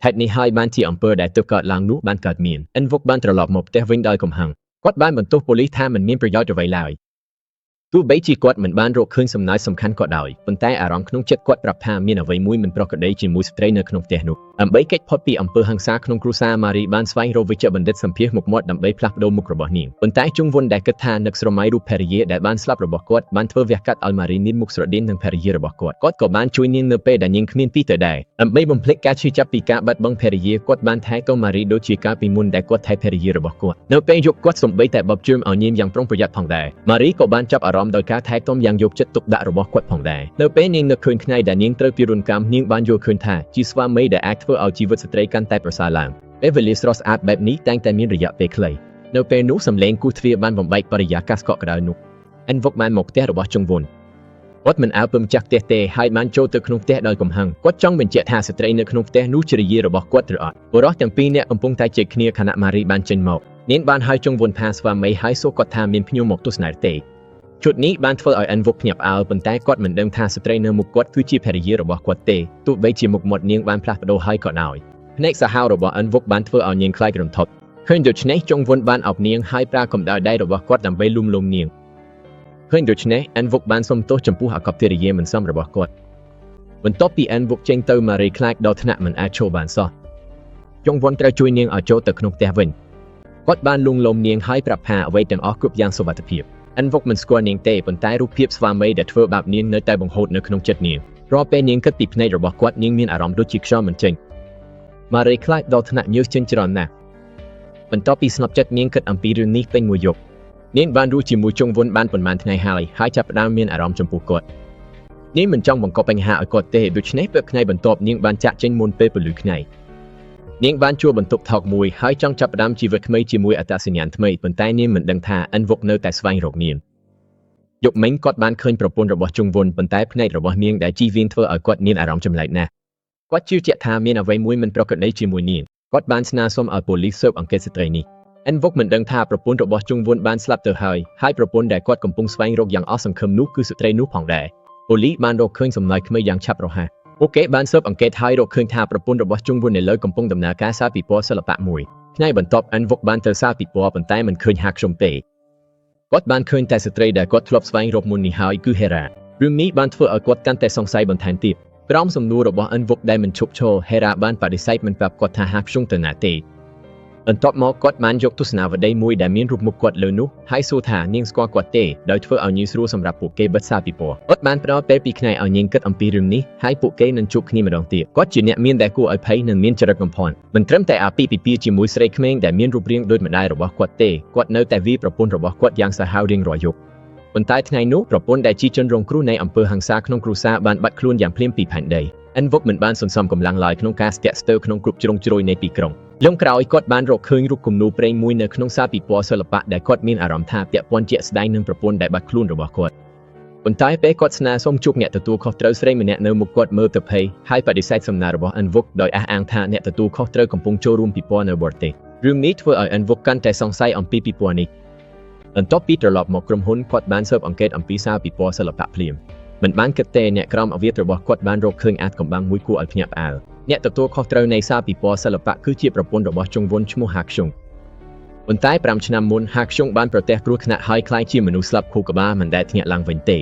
ហេតុនេះហើយបានជាអំពើដែលទើបកើតឡើងនោះបានកើតមានអិនវុកបានត្រឡប់មកផ្ទះវិញដោយកំហឹងគាត់បានបន្ទោសប៉ូលីសថាមិនមានប្រយោជន៍អ្វីឡើយ ទោះបីជាគាត់មិនបានរកឃើញសំណើចសំខាន់ក៏ដោយប៉ុន្តែអារម្មណ៍ក្នុងចិត្តគាត់ប្រាប់ថាមានអ្វីមួយមិនប្រក្រតីជាមួយស្ត្រីនៅក្នុងផ្ទះនោះដើម្បីគេចផុតពីអំពើហិង្សាក្នុងគ្រួសារម៉ារីបានស្វែងរកវេជ្ជបណ្ឌិតសម្ភាសមុខមាត់ដើម្បីផ្លាស់ប្ដូរមុខរបស់នាងប៉ុន្តែជុងវុនដែលគិតថានឹកស្រមៃរូបភរិយាដែលបានស្លាប់របស់គាត់បានធ្វើវះកាត់ឲ្យម៉ារីមានមុខស្រដៀងនឹងភរិយារបស់គាត់គាត់ក៏បានជួយនាងនៅពេលដែលនាងគ្មានទីទៅដែរដើម្បីបំភ្លេចការឈឺចាប់ពីការបាត់បង់ភរិយាគាត់បានថែទាំម៉ារីដូចជាកាលពីមុនដែលគាត់ថែភរិយារបស់គាត់នៅពេលយប់គាត់សំបីតែបបជើងឲ្យនាងយ៉ាងប្រុងប្រយ័ត្នផងដែរម៉ារីក៏បានចាប់អារម្មណ៍ដោយការថែទាំយ៉ាងយកចិត្តទុកដាក់របស់គាត់ផងដែរនៅពេលនាងនឹកឃើញថ្ងៃដែលនាងត្រូវពិរុណកម្មនាងបានយល់ឃើញថាជាស្វាមីដែលអាចធ្វើឲ្យជីវិតស្ត្រីកាន់តែប្រសើរឡើងពេលវេលាស្រស់ស្អាតបែបនេះតែងតែមានរយៈពេលខ្លីនៅពេលនោះសំឡេងគោះទ្វារបានបំបែកបរិយាកាសកក់ក្ដៅនោះអិនវុកបានមកផ្ទះរបស់ជុងវុនគាត់មិនអើពើម្ចាស់ផ្ទះទេហើយបានចូលទៅក្នុងផ្ទះដោយកំហឹងគាត់ចង់បញ្ជាក់ថាស្ត្រីនៅក្នុងផ្ទះនោះជារិយារបស់គាត់ឬអត់បុរសទាំងពីរនាក់កំពុងតែជែកគ្នាខណៈម៉ារីបានចេញមកនាងបានហៅជុងវុនថាស្វាមីហើយសួរគាត់ថាមានភ្ញៀវមកទស្សនាទេជុតនេះបានធ្វើឲ្យអិនវុកភ្ញាក់ផ្អើលប៉ុន្តែគាត់មិនដឹងថាស្ត្រីនៅមុខគាត់គឺជាភរិយារបស់គាត់ទេទោះបីជាមុខមាត់នាងបានផ្លាស់ប្ដូរហើយក៏ដោយភ្នែកសាហាវរបស់អិនវុកបានធ្វើឲ្យនាងខ្លាចរន្ធត់ឃើញដូច្នេះជុងវុនបានអោបនាងហើយប្រើកម្ដៅដៃរបស់គាត់ដើម្បីលួងលោមនាងឃើញដូច្នេះអិនវុកបានសុំទោសចំពោះអាកប្បកិរិយាមិនសមរបស់គាត់បន្ទាប់ពីអិនវុកចេញទៅម៉ារីខ្លាចដល់ថ្នាក់មិនអាចឈរបានសោះជុងវុនត្រូវជួយនាងឲ្យចូលទៅក្នុងផ្ទះវិញគាត់បានលួងលោមនាងហើយប្រាប់ថាអ្វីទាំងអស់គ្រប់យ៉ាងសុវត្ថិភាពអិនវុកមិនស្គាល់នាងទេប៉ុន្តែរូបភាពស្វាមីដែលធ្វើបាបនាងនៅតែបង្ហូតនៅក្នុងចិត្តនាងរាល់ពេលនាងគិតពីភ្នែករបស់គាត់នាងមានអារម្មណ៍ដូចជាខ្យល់មិនចេញម៉ារីខ្លាចដល់ថ្នាក់ញើសចេញច្រើនណាស់បន្ទាប់ពីស្ងប់ចិត្តនាងគិតអំពីរឿងនេះពេញមួយយប់នាងបានរស់ជាមួយជុងវុនបានប៉ុន្មានថ្ងៃហើយហើយចាប់ផ្ដើមមានអារម្មណ៍ចំពោះគាត់នាងមិនចង់បង្កបញ្ហាឲ្យគាត់ទេដូច្នេះពេលថ្ងៃបន្ទាប់នាងបានចាក់ចេញមុនពេលពន្លឺថ្ងៃនាងបានជួលបន្ទប់ថោកមួយហើយចង់ចាប់ផ្ដើមជីវិតថ្មីជាមួយអត្តសញ្ញាណថ្មីប៉ុន្តែនាងមិនដឹងថាអិនវុកនៅតែស្វែងរកនាងយប់មិញគាត់បានឃើញប្រពន្ធរបស់ជុងវុនប៉ុន្តែភ្នែករបស់នាងដែលជីវៀងធ្វើឲ្យគាត់មានអារម្មណ៍ចម្លែកណាស់គាត់ជឿជាក់ថាមានអ្វីមួយមិនប្រក្រតីជាមួយនាងគាត់បានស្នើសុំឲ្យប៉ូលីសស៊ើបអង្កេតស្ត្រីនេះអិនវុកមិនដឹងថាប្រពន្ធរបស់ជុងវុនបានស្លាប់ទៅហើយហើយប្រពន្ធដែលគាត់កំពុងស្វែងរកយ៉ាងអស់សង្ឃឹមនោះគឺស្ត្រីនោះផងដែរប៉ូលីសបានរកឃើញសំណើចថ្មីយ៉ាងឆាប់រហ័សពួកគេបានស៊ើបអង្កេតហើយរកឃើញថាប្រពន្ធរបស់ជុងវុននៅលើកំពុងដំណើរការសារពិព័រណ៍សិល្បៈមួយថ្ងៃបន្ទាប់អិនវុកបានទៅសារពិព័រណ៍ប៉ុន្តែមិនឃើញហាក់ខ្ញុំទេគាត់បានឃើញតែស្ត្រីដែលគាត់ធ្លាប់ស្វែងរកមុននេះហើយគឺហេរ៉ារឿងនេះបានធ្វើឲ្យគាត់កាន់តែសង្ស័យបន្ថែមទៀតក្រោមសំណួររបស់អិនវុកដែលមិនឈប់ឈរហេរ៉ាបានបដិសេធមិនប្រាប់គាត់ថាហាក់ខ្ញុំទៅណាទេបន្ទាប់មកគាត់បានយកទស្សនាវដ្តីមួយដែលមានរូបមុខគាត់លើនោះហើយសួរថានាងស្គាល់គាត់ទេដោយធ្វើឲ្យងាយស្រួលសម្រាប់ពួកគេបិទសារពិព័រណ៍គាត់បានផ្ដល់ពេលពីរថ្ងៃឲ្យនាងគិតអំពីរឿងនេះហើយពួកគេនឹងជួបគ្នាម្ដងទៀតគាត់ជាអ្នកមានដែលគួរឲ្យភ័យនិងមានចរិតកំភន់មិនត្រឹមតែអាពាហ៍ពិពាហ៍ជាមួយស្រីក្មេងដែលមានរូបរាងដូចម្ដាយរបស់គាត់ទេគាត់នៅតែវាយប្រពន្ធរបស់គាត់យ៉ាងសាហាវរៀងរាល់យប់ប៉ុន្តែថ្ងៃនោះប្រពន្ធដែលជាជនរងគ្រោះនៃអំពើហិង្សាក្នុងគ្រួសារបានបាត់ខ្លួនយ៉ាងភ្លាមពីផែនដីអិនវុកមិនបានសន្សំកម្លាំងឡើយក្នុងការស្ទាក់ស្ទើរក្នុងគ្រប់ជ្រុងជ្រោយនៃទីក្រុងលំក្រោយគាត់បានរកឃើញរូបគំនូរប្រេងមួយនៅក្នុងសាលពិព័រណ៍សិល្បៈដែលគាត់មានអារម្មណ៍ថាពាក់ព័ន្ធជាក់ស្ដែងនឹងប្រពន្ធដែលបាត់ខ្លួនរបស់គាត់ប៉ុន្តែពេលគាត់ស្នើសុំជួបអ្នកទទួលខុសត្រូវស្រីម្នាក់នៅមុខគាត់មើលទៅភ័យហើយបដិសេធសំណើរបស់អិនវុកដោយអះអាងថាអ្នកទទួលខុសត្រូវកំពុងចូលរួមពិព័រណ៍នៅបរទេសរឿងនេះធ្វើឲ្យអិនវុកកាន់តែសង្ស័យអំពីពិព័រណ៍នេះបន្ទាប់ពីត្រឡប់មកក្រុមហ៊ុនគាត់បានស៊ើបអង្កេតអំពីសាលពិព័រណ៍សិល្បៈភ្លាមមិនបានគិតទេអ្នកក្រមអាវុធរបស់គាត់បានរកឃើញអាថ៌កំបាំងមួយគួរឲ្យភ្ញាក់ផ្អើលអ្នកទទួលខុសត្រូវនៃសាលពិព័រណ៍សិល្បៈគឺជាប្រពន្ធរបស់ជុងវុនឈ្មោះហាខ្យុងប៉ុន្តែ5ឆ្នាំមុនហាខ្យុងបានប្រទះគ្រោះថ្នាក់ហើយក្លាយជាមនុស្សស្លាប់ខួរក្បាលមិនដែលភ្ញាក់ឡើងវិញទេ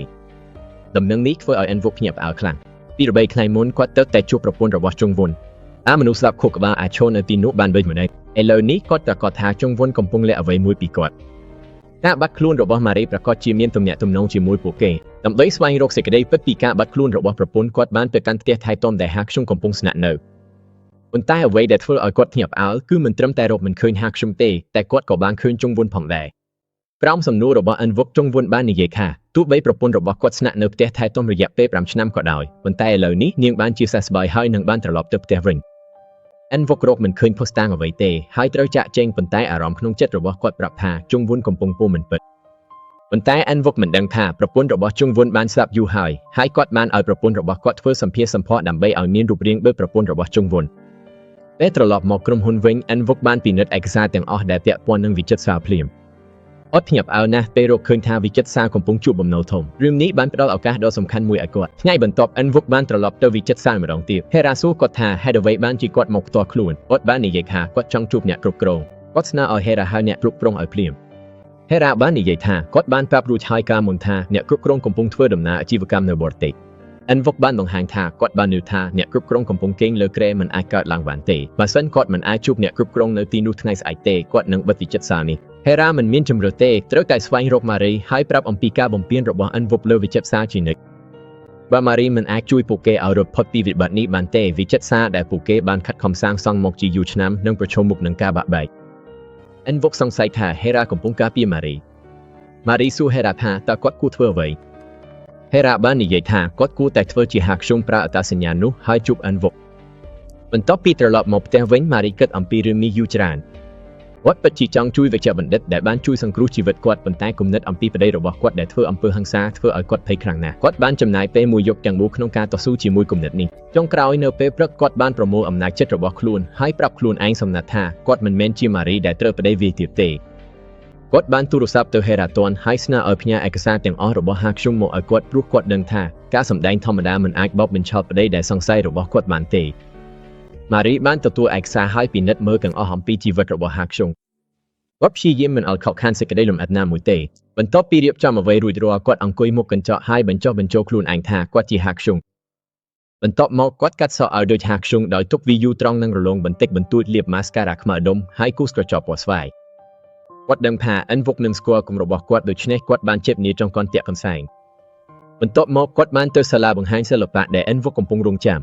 ដំណឹងនេះធ្វើឲ្យអិនវុកភ្ញាក់ផ្អើលខ្លាំងពីរបីថ្ងៃមុនគាត់ទៅតែជួបប្រពន្ធរបស់ជុងវុនអាមនុស្សស្លាប់ខួរក្បាលអាចឈរនៅទីនោះបានដូចម្តេចឥឡូវនេះគាត់ប្រកាសថាជុងវុនកំពុងលាក់អ្វីមួយពីគាត់ការបាត់ខ្លួនរបស់ម៉ារីប្រកាសជាមានទំនាក់ទំនងជាមួយពួកគេដើម្បីស្វែងរកសេចក្តីពិតពីការបាត់ខ្លួនរបស់ប្រពន្ធគាត់បានទៅកាន់ផ្ទះថៃតុំដែលហាខ្យុងកំពុងស្នាក់នៅប៉ុន្តែអ្វីដែលធ្វើឲ្យគាត់ភ្ញាក់ផ្អើលគឺមិនត្រឹមតែរកមិនឃើញហាខ្យុងទេតែគាត់ក៏បានឃើញជុងវុនផងដែរក្រោមសំណួររបស់អិនវុកជុងវុនបាននិយាយថាទោះបីប្រពន្ធរបស់គាត់ស្នាក់នៅផ្ទះថៃតុំរយៈពេល5ឆ្នាំក៏ដោយប៉ុន្តែឥឡូវនេះនាងបានជាសះស្បើយហើយនឹងបានត្រឡប់ទៅផ្ទះវិញអិនវុករកមិនឃើញភស្តុតាងអ្វីទេហើយត្រូវចាក់ចែងប៉ុន្តែអារម្មណ៍ក្នុងចិត្តរបស់គាត់ប្រាប់ថាជុងវុនកំពុងពោលមិនពិតប៉ុន្តែអិនវុកមិនដឹងថាប្រពន្ធរបស់ជុងវុនបានស្លាប់យូរហើយហើយគាត់បានឲ្យប្រពន្ធរបស់គាត់ធ្វើសម្ភារសម្ផស្សដើម្បីឲ្យមានរូបរាងដូចប្រពន្ធរបស់ជុងវុនពេលត្រឡប់មកក្រុមហ៊ុនវិញអិនវុកបានពិនិត្យឯកសារទាំងអស់ដែលពាក់ព័ន្ធនឹងវិចិត្រសាលភ្លាមអត់ភ្ញាក់ផ្អើលណាស់ពេលរកឃើញថាវិចិត្រសាលកំពុងជួបបំណុលធំរឿងនេះបានផ្ដល់ឱកាសដ៏សំខាន់មួយឲ្យគាត់ថ្ងៃបន្ទាប់អិនវុកបានត្រឡប់ទៅវិចិត្រសាលម្ដងទៀតហេរ៉ាសួរគាត់ថាហេតុអ្វីបានជាគាត់មកផ្ទាល់ខ្លួនគាត់បាននិយាយថាគាត់ចង់ជួបអ្នកគ្រប់គ្រងគាត់ស្នើឲ្យហេរ៉ាហៅអ្នកគ្រប់គ្រងឲ្យភ្លាម ហេរ៉ាបាននិយាយថាគាត់បានប្រាប់រួចហើយកាលមុនថាអ្នកគ្រប់គ្រងកំពុងធ្វើដំណើរអាជីវកម្មនៅបរទេសអិនវុកបានបង្ហាញថាគាត់បាននិយាយថាអ្នកគ្រប់គ្រងកំពុងគេងលើគ្រែមិនអាចកើតឡើងបានទេបើសិនគាត់មិនអាចជួបអ្នកគ្រប់គ្រងនៅទីនោះថ្ងៃស្អែកទេគាត់នឹងបិទវិចិត្រសាលនេះហេរ៉ាមិនមានជម្រើសទេត្រូវតែស្វែងរកម៉ារីហើយប្រាប់អំពីការបំពានរបស់អិនវុកលើវិចិត្រសាលជានិច្ចបើម៉ារីមិនអាចជួយពួកគេឲ្យរត់ផុតពីវិបត្តិនេះបានទេវិចិត្រសាលដែលពួកគេបានខិតខំសាងសង់មកជាយូរឆ្នាំនឹងប្រឈមមុខនឹងការបាក់បែកអិនវុកសង្ស័យថាហេរ៉ាកំពុងការពារម៉ារីម៉ារីសួរហេរ៉ាថាតើគាត់គួរធ្វើអ្វីហេរ៉ាបាននិយាយថាគាត់គួរតែធ្វើជាហាក់ខ្ជុំប្រើអត្តសញ្ញាណនោះហើយជួបអិនវុកបន្ទាប់ពីត្រឡប់មកផ្ទះវិញម៉ារីគិតអំពីរឿងនេះយូរច្រើនគាត់ពិតជាចង់ជួយវេជ្ជបណ្ឌិតដែលបានជួយសង្គ្រោះជីវិតគាត់ប៉ុន្តែគំនិតអំពីប្តីរបស់គាត់ដែលធ្វើអំពើហិង្សាធ្វើឲ្យគាត់ភ័យខ្លាំងណាស់គាត់បានចំណាយពេលមួយយប់ទាំងមូលក្នុងការតស៊ូជាមួយគំនិតនេះចុងក្រោយនៅពេលព្រឹកគាត់បានប្រមូលអំណាចចិត្តរបស់ខ្លួនហើយប្រាប់ខ្លួនឯងសំណាត់ថាគាត់មិនមែនជាម៉ារីដែលត្រូវប្តីវាយទៀតទេគាត់បានទូរស័ព្ទទៅហេរ៉ាតនហើយស្នើឲ្យផ្ញើឯកសារទាំងអស់របស់ហាខ្ជុំមកឲ្យគាត់ព្រោះគាត់ដឹងថាការសម្ដែងធម្មតាមិនអាចបោកបញ្ឆោតប្តីដែលសង្ស័យរបស់គាត់បានទេម៉ារីបានទទួលឯកសារហើយពិនិត្យមើលទាំងអស់អំពីជីវិតរបស់ហាខ្ជុំគាត់ព្យាយាមមិនឲ្យខកខានសេចក្តីលម្អិតណាមួយទេបន្ទាប់ពីរៀបចំអ្វីរួចរាល់គាត់អង្គុយមុខកញ្ចក់ហើយបញ្ចុះបញ្ចូលខ្លួនឯងថាគាត់ជាហាខ្ជុងបន្ទាប់មកគាត់កាត់សក់ឲ្យដូចហាខ្ជុងដោយទុកវីយូត្រង់នឹងរលោងបន្តិចបន្តួចលាបម៉ាស្ការ៉ាខ្មៅដុំហើយគូសក្រចកពណ៌ស្វាយគាត់ដឹងថាអិនវុកនឹងស្គាល់គំរបស់គាត់ដូច្នេះគាត់បានជិបនាចង្កន់តាក់កន្សែងបន្ទាប់មកគាត់បានទៅសាលាបង្ហាញសិល្បៈដែលអិនវុកកំពុងរងចា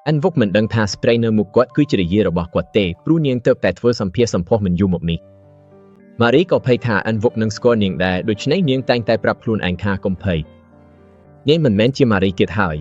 ំអិនវុកមិនដឹងថាស្ប្រេនៅមុខគាត់គឺជារិយារបស់គាត់ទេព្រោះនាងទៅតែធ្វើសម្ភារសម្ផស្សមិនយូរមកនេះម៉ារីក៏ភ័យថាអិនវុកនឹងស្គាល់នាងដែរដូច្នេះនាងតែងតែប្រាប់ខ្លួនឯងថាកុំភ័យនាងមិនមែនជាម៉ារីទៀតហើ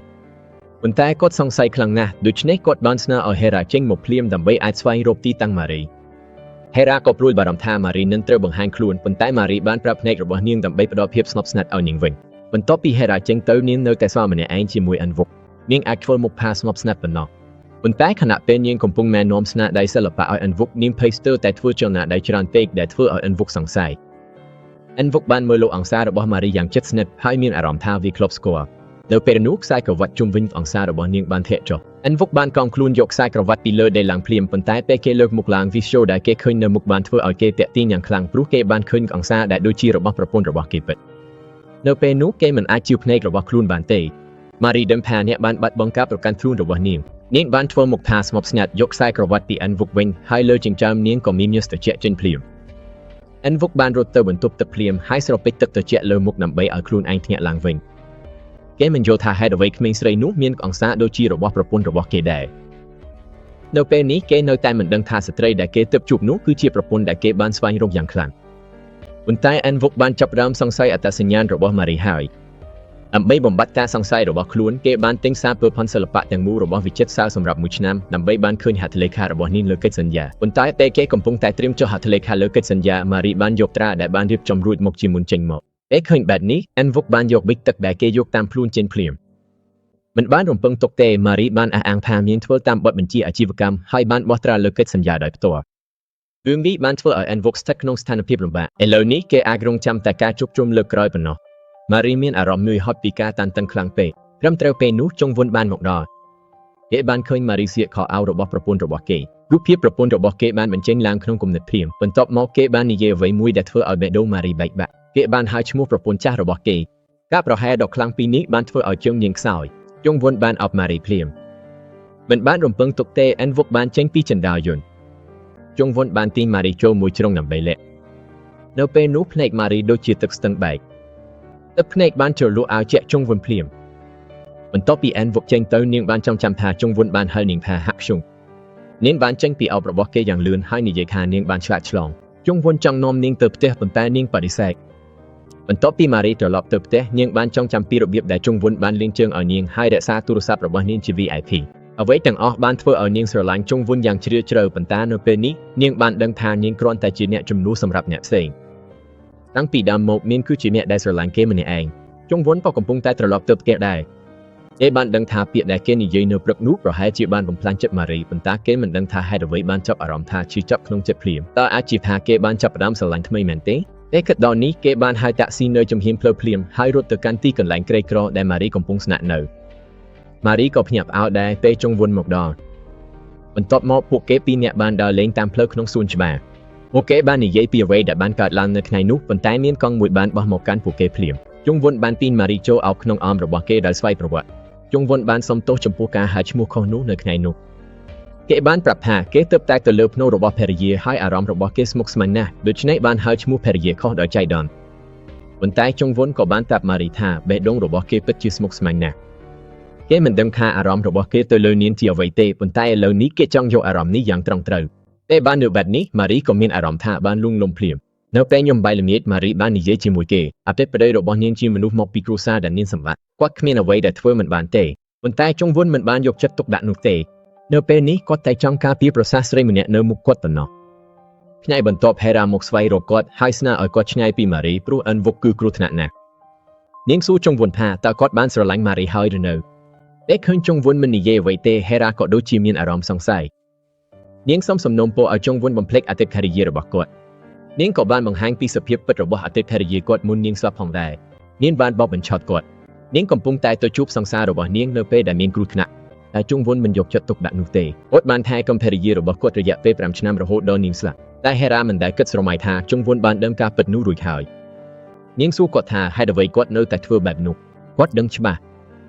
យប៉ុន្តែគាត់សង្ស័យខ្លាំងណាស់ដូច្នេះគាត់បានស្នើឲ្យហេរ៉ាចេញមកភ្លាមដើម្បីអាចស្វែងរកទីតាំងម៉ារីហេរ៉ាក៏ព្រួយបារម្ភថាម៉ារីនឹងត្រូវបង្ហាញខ្លួនប៉ុន្តែម៉ារីបានប្រាប់ភ្នែករបស់នាងដើម្បីផ្ដល់ភាពស្ងប់ស្ងាត់ឲ្យនាងវិញបន្ទាប់ពីហេរ៉ាចេញទៅនាងនៅតែស្វាម្នាក់ឯងជាមួយអិនវុកនាងអាចធ្វើមុខផាស្ងប់ស្ងាត់ប៉ុណ្ណោះប៉ុន្តែខណៈពេលនាងកំពុងណែនាំស្នាដៃសិល្បៈឲ្យអិនវុកនាងភ័យស្ទើរតែធ្វើចលនាដៃច្រើនពេកដែលធ្វើឲ្យអិនវុកសង្ស័យអិនវុកបានមើលលោកអង្សាររបស់ម៉ារីយ៉ាងជិតស្និទ្ធហើយមានអារម្មណ៍ថាវាធ្លាប់ស្គាល់នៅពេលនោះខ្សែក្រវ៉ាត់ជុំវិញអង្សាររបស់នាងបានធាក់ចុះអិនវុកបានកងខ្លួនយកខ្សែក្រវ៉ាត់ពីលើដៃឡើងភ្លាមប៉ុន្តែពេលគេលើកមុខឡើងវីស្យូដែលគេឃើញនៅមុខបានធ្វើឲ្យគេតាក់ទាញយ៉ាងខ្លាំងព្រោះគេបានឃើញអង្សារដែលដូចជារបស់ប្រពន្ធរបស់គេពិតនៅពេលនោះគេមិនអាចជឿភ្នែករបស់ខ្លួនបានទេម៉ារីដឹងថាអ្នកបានបាត់បង់ការប្រកាន់ខ្លួនរបស់នាងនាងបានធ្វើមុខថាស្ងប់ស្ងាត់យកខ្សែក្រវ៉ាត់ពីអិនវុកវិញហើយលើចិញ្ចើមនាងក៏មានញើសត្រជាក់ចេញភ្លាមអិនវុកបានរត់ទៅបន្ទប់ទឹកភ្លាមហើយស្រពេចទឹកត្រជាក់លើមុខដើម្បីឲ្យខ្លួនឯងភ្ញាក់ឡើងវិញគេមិនយល់ថាហេតុអ្វីក្មេងស្រីនោះមានអង្សារដូចជារបស់ប្រពន្ធរបស់គេដែរនៅពេលនេះគេនៅតែមិនដឹងថាស្ត្រីដែលគេទើបជួបនោះគឺជាប្រពន្ធដែលគេបានស្វែងរកយ៉ាងខ្លាំងប៉ុន្តែអិនវុកបានចាប់ផ្ដើមសង្ស័យអត្តសញ្ញាណរបស់ម៉ារីហើយដើម្បីបំបត្តិការសង្ស័យរបស់ខ្លួនគេបានទិញសារពើផនសិល្បៈទាំងមូលរបស់វិចិត្រសាលសម្រាប់មួយឆ្នាំដើម្បីបានឃើញហត្ថលេខារបស់នាងលើកិច្ចសន្យាប៉ុន្តែពេលគេកំពុងតែត្រៀមចុះហត្ថលេខាលើកិច្ចសន្យាម៉ារីបានយកត្រាដែលបានរៀបចំរួចមកជាមុនចេញមកពេលឃើញបែបនេះអិនវុកបានយកប៊ិចទឹកដែលគេយកតាមខ្លួនចេញភ្លាមមិនបានរំពឹងទុកទេម៉ារីបានអះអាងថានាងធ្វើតាមបទបញ្ជាអាជីវកម្មហើយបានបោះត្រាលើកិច្ចសន្យាដោយផ្ទាល់រឿងនេះបានធ្វើឲ្យអិនវុកស្ថិតក្នុងស្ថានភាពលំបាកឥឡូវនេះគេអាចរងចាំតែការជួបជុំលើកក្រោយប៉ុណ្ណោះម៉ារីមានអារម្មណ៍នឿយហត់ពីការតានតឹងខ្លាំងពេកត្រឹមត្រូវពេលនោះចុងវុនបានមកដល់គេបានឃើញម៉ារីសៀកខោអាវរបស់ប្រពន្ធរបស់គេរូបភាពប្រពន្ធរបស់គេបានបញ្ចេញឡើងក្នុងគំនិតភ្លាមបន្ទាប់មកគេបាននិយាយអ្វីមួយដែលធ្វើឲ្យបេះដូងម៉ារីបែកបាក់គេបានហៅឈ្មោះប្រពន្ធចាស់របស់គេការប្រហែលដ៏ខ្លាំងពីនេះបានធ្វើឲ្យជើងនាងខ្សោយចុងវុនបានអបម៉ារីភ្លាមមិនបានរំពឹងទុកទេអិនវុកបានចេញពីចិន្តាយន្តចុងវុនបានទាញម៉ារីចូលមួយជ្រុងដើម្បីលាក់នៅពេលនោះភ្នែកម៉ារីដូចជាទឹកស្ទឹងបែកទឹកភ្នែកបានជ្រលក់ឲ្យជាក់ចុងវុនភ្លាមបន្ទាប់ពីអិនវុកចេញទៅនាងបានចងចាំថាចុងវុនបានហៅនាងថាហាក់ខ្ជុងនាងបានចេញពីអោបរបស់គេយ៉ាងលឿនហើយនិយាយថានាងបានឆ្លាតឆ្លងចុងវុនចង់នាំនាងទៅផ្ទះប៉ុន្តែនាងបដិសេធបន្ទាប់ពីម៉ារីត្រឡប់ទៅផ្ទះនាងបានចងចាំពីរបៀបដែលចុងវុនបានលាងជើងឲ្យនាងហើយរក្សាទូរស័ព្ទរបស់នាងជា VIP អ្វីទាំងអស់បានធ្វើឲ្យនាងស្រឡាញ់ចុងវុនយ៉ាងជ្រាលជ្រៅប៉ុន្តែនៅពេលនេះនាងបានដឹងថានាងគ្រាន់តែជាអ្នកជំនួសសម្រាប់អ្នកផ្សេងតាំងពីដើមមកនាងគឺជាអ្នកដែលស្រឡាញ់គេម្នាក់ឯងចុងវុនក៏កំពុងតែត្រឡប់ទៅផ្ទះដែរគេបានដឹងថាពាក្យដែលគេនិយាយនៅព្រឹកនោះប្រហែលជាបានបំផ្លាញចិត្តម៉ារីប៉ុន្តែគេមិនដឹងថាហេតុអ្វីបានចាប់អារម្មណ៍ថាឈឺចាប់ក្នុងចិត្តភ្លាមតើអាចជាថាគេបានចាប់ផ្ដើមស្រឡាញ់ថ្មីមែនទេពេលគិតដល់នេះគេបានហៅតាក់ស៊ីនៅជំហានផ្លូវភ្លាមហើយរត់ទៅកាន់ទីកន្លែងក្រីក្រដែលម៉ារីកំពុងស្នាក់នៅម៉ារីក៏ភ្ញាក់ផ្អើលដែរពេលចុងវុនមកដល់បន្ទាប់មកពួកគេពីរនាក់បានដើរលេងតាមផ្លូវក្នុងសួនច្បារ ពួកគេបាននិយាយពីអ្វីដែលបានកើតឡើងនៅថ្ងៃនោះប៉ុន្តែមានកង់មួយបានបោះមកកាន់ពួកគេភ្លាមជុងវុនបានទាញម៉ារីចូលអោបក្នុងអមរបស់គេដោយស្វ័យប្រវត្តិជុងវុនបានសុំទោសចំពោះការហៅឈ្មោះខុសនោះនៅថ្ងៃនោះគេបានប្រាប់ថាគេទើបតែទៅលើភ្នូររបស់ភរិយាហើយអារម្មណ៍របស់គេស្មុគស្មាញណាស់ដូច្នេះបានហៅឈ្មោះភរិយាខុសដោយចៃដន្យប៉ុន្តែជុងវុនក៏បានប្រាប់ម៉ារីថាបេះដូងរបស់គេពិតជាស្មុគស្មាញណាស់គេមិនដឹងថាអារម្មណ៍របស់គេទៅលើនាងជាអ្វីទេប៉ុន្តែឥឡូវនេះគេចង់យកអារម្មណ៍នេះយ៉ាងត្រង់ត្រូវតែបាននៅបែបនេះម៉ារីក៏មានអារម្មណ៍ថាបានលួងលោមភ្លាមនៅពេលញ៉ុំបាយល្ងាចម៉ារីបាននិយាយជាមួយគេអតីតប្តីរបស់នាងជាមនុស្សមកពីគ្រួសារដែលមានសម្បត្តិគាត់គ្មានអ្វីដែលធ្វើមិនបានទេប៉ុន្តែជុងវុនមិនបានយកចិត្តទុកដាក់នោះទេនៅពេលនេះគាត់តែចង់ការពារប្រសាសន៍ស្រីម្នាក់នៅមុខគាត់ប៉ុណ្ណោះថ្ងៃបន្ទាប់ហេរ៉ាមកស្វែងរកគាត់ហើយស្នើឲ្យគាត់ឆ្ងាយពីម៉ារីព្រោះអិនវុកគឺគ្រោះថ្នាក់ណាស់នាងសួរជុងវុនថាតើគាត់បានស្រឡាញ់ម៉ារីហើយឬនៅតែឃើញជុងវុនមិននិយាយអ្វីទេហេរ៉ាក៏ដូចជាមានអារម្មណ៍សង្ស័យនាងសុំសំណូមពរឲ្យជុងវុនបំភ្លេចអតីតភរិយារបស់គាត់នាងក៏បានបង្ហាញពីសភាពពិតរបស់អតីតភរិយាគាត់មុននាងស្លាប់ផងដែរនាងបានបោកបញ្ឆោតគាត់នាងកំពុងតែទៅជួបសង្សាររបស់នាងនៅពេលដែលមានគ្រោះថ្នាក់តែជុងវុនមិនយកចិត្តទុកដាក់នោះទេគាត់បានថែកំភរិយារបស់គាត់រយៈពេល5ឆ្នាំរហូតដល់នាងស្លាប់តែហេរ៉ាមិនដែលគិតស្រមៃថាជុងវុនបានដឹងការពិតនោះរួចហើយនាងសួរគាត់ថាហេតុអ្វីគាត់នៅតែធ្វើបែបនោះគាត់ដឹងច្បាស់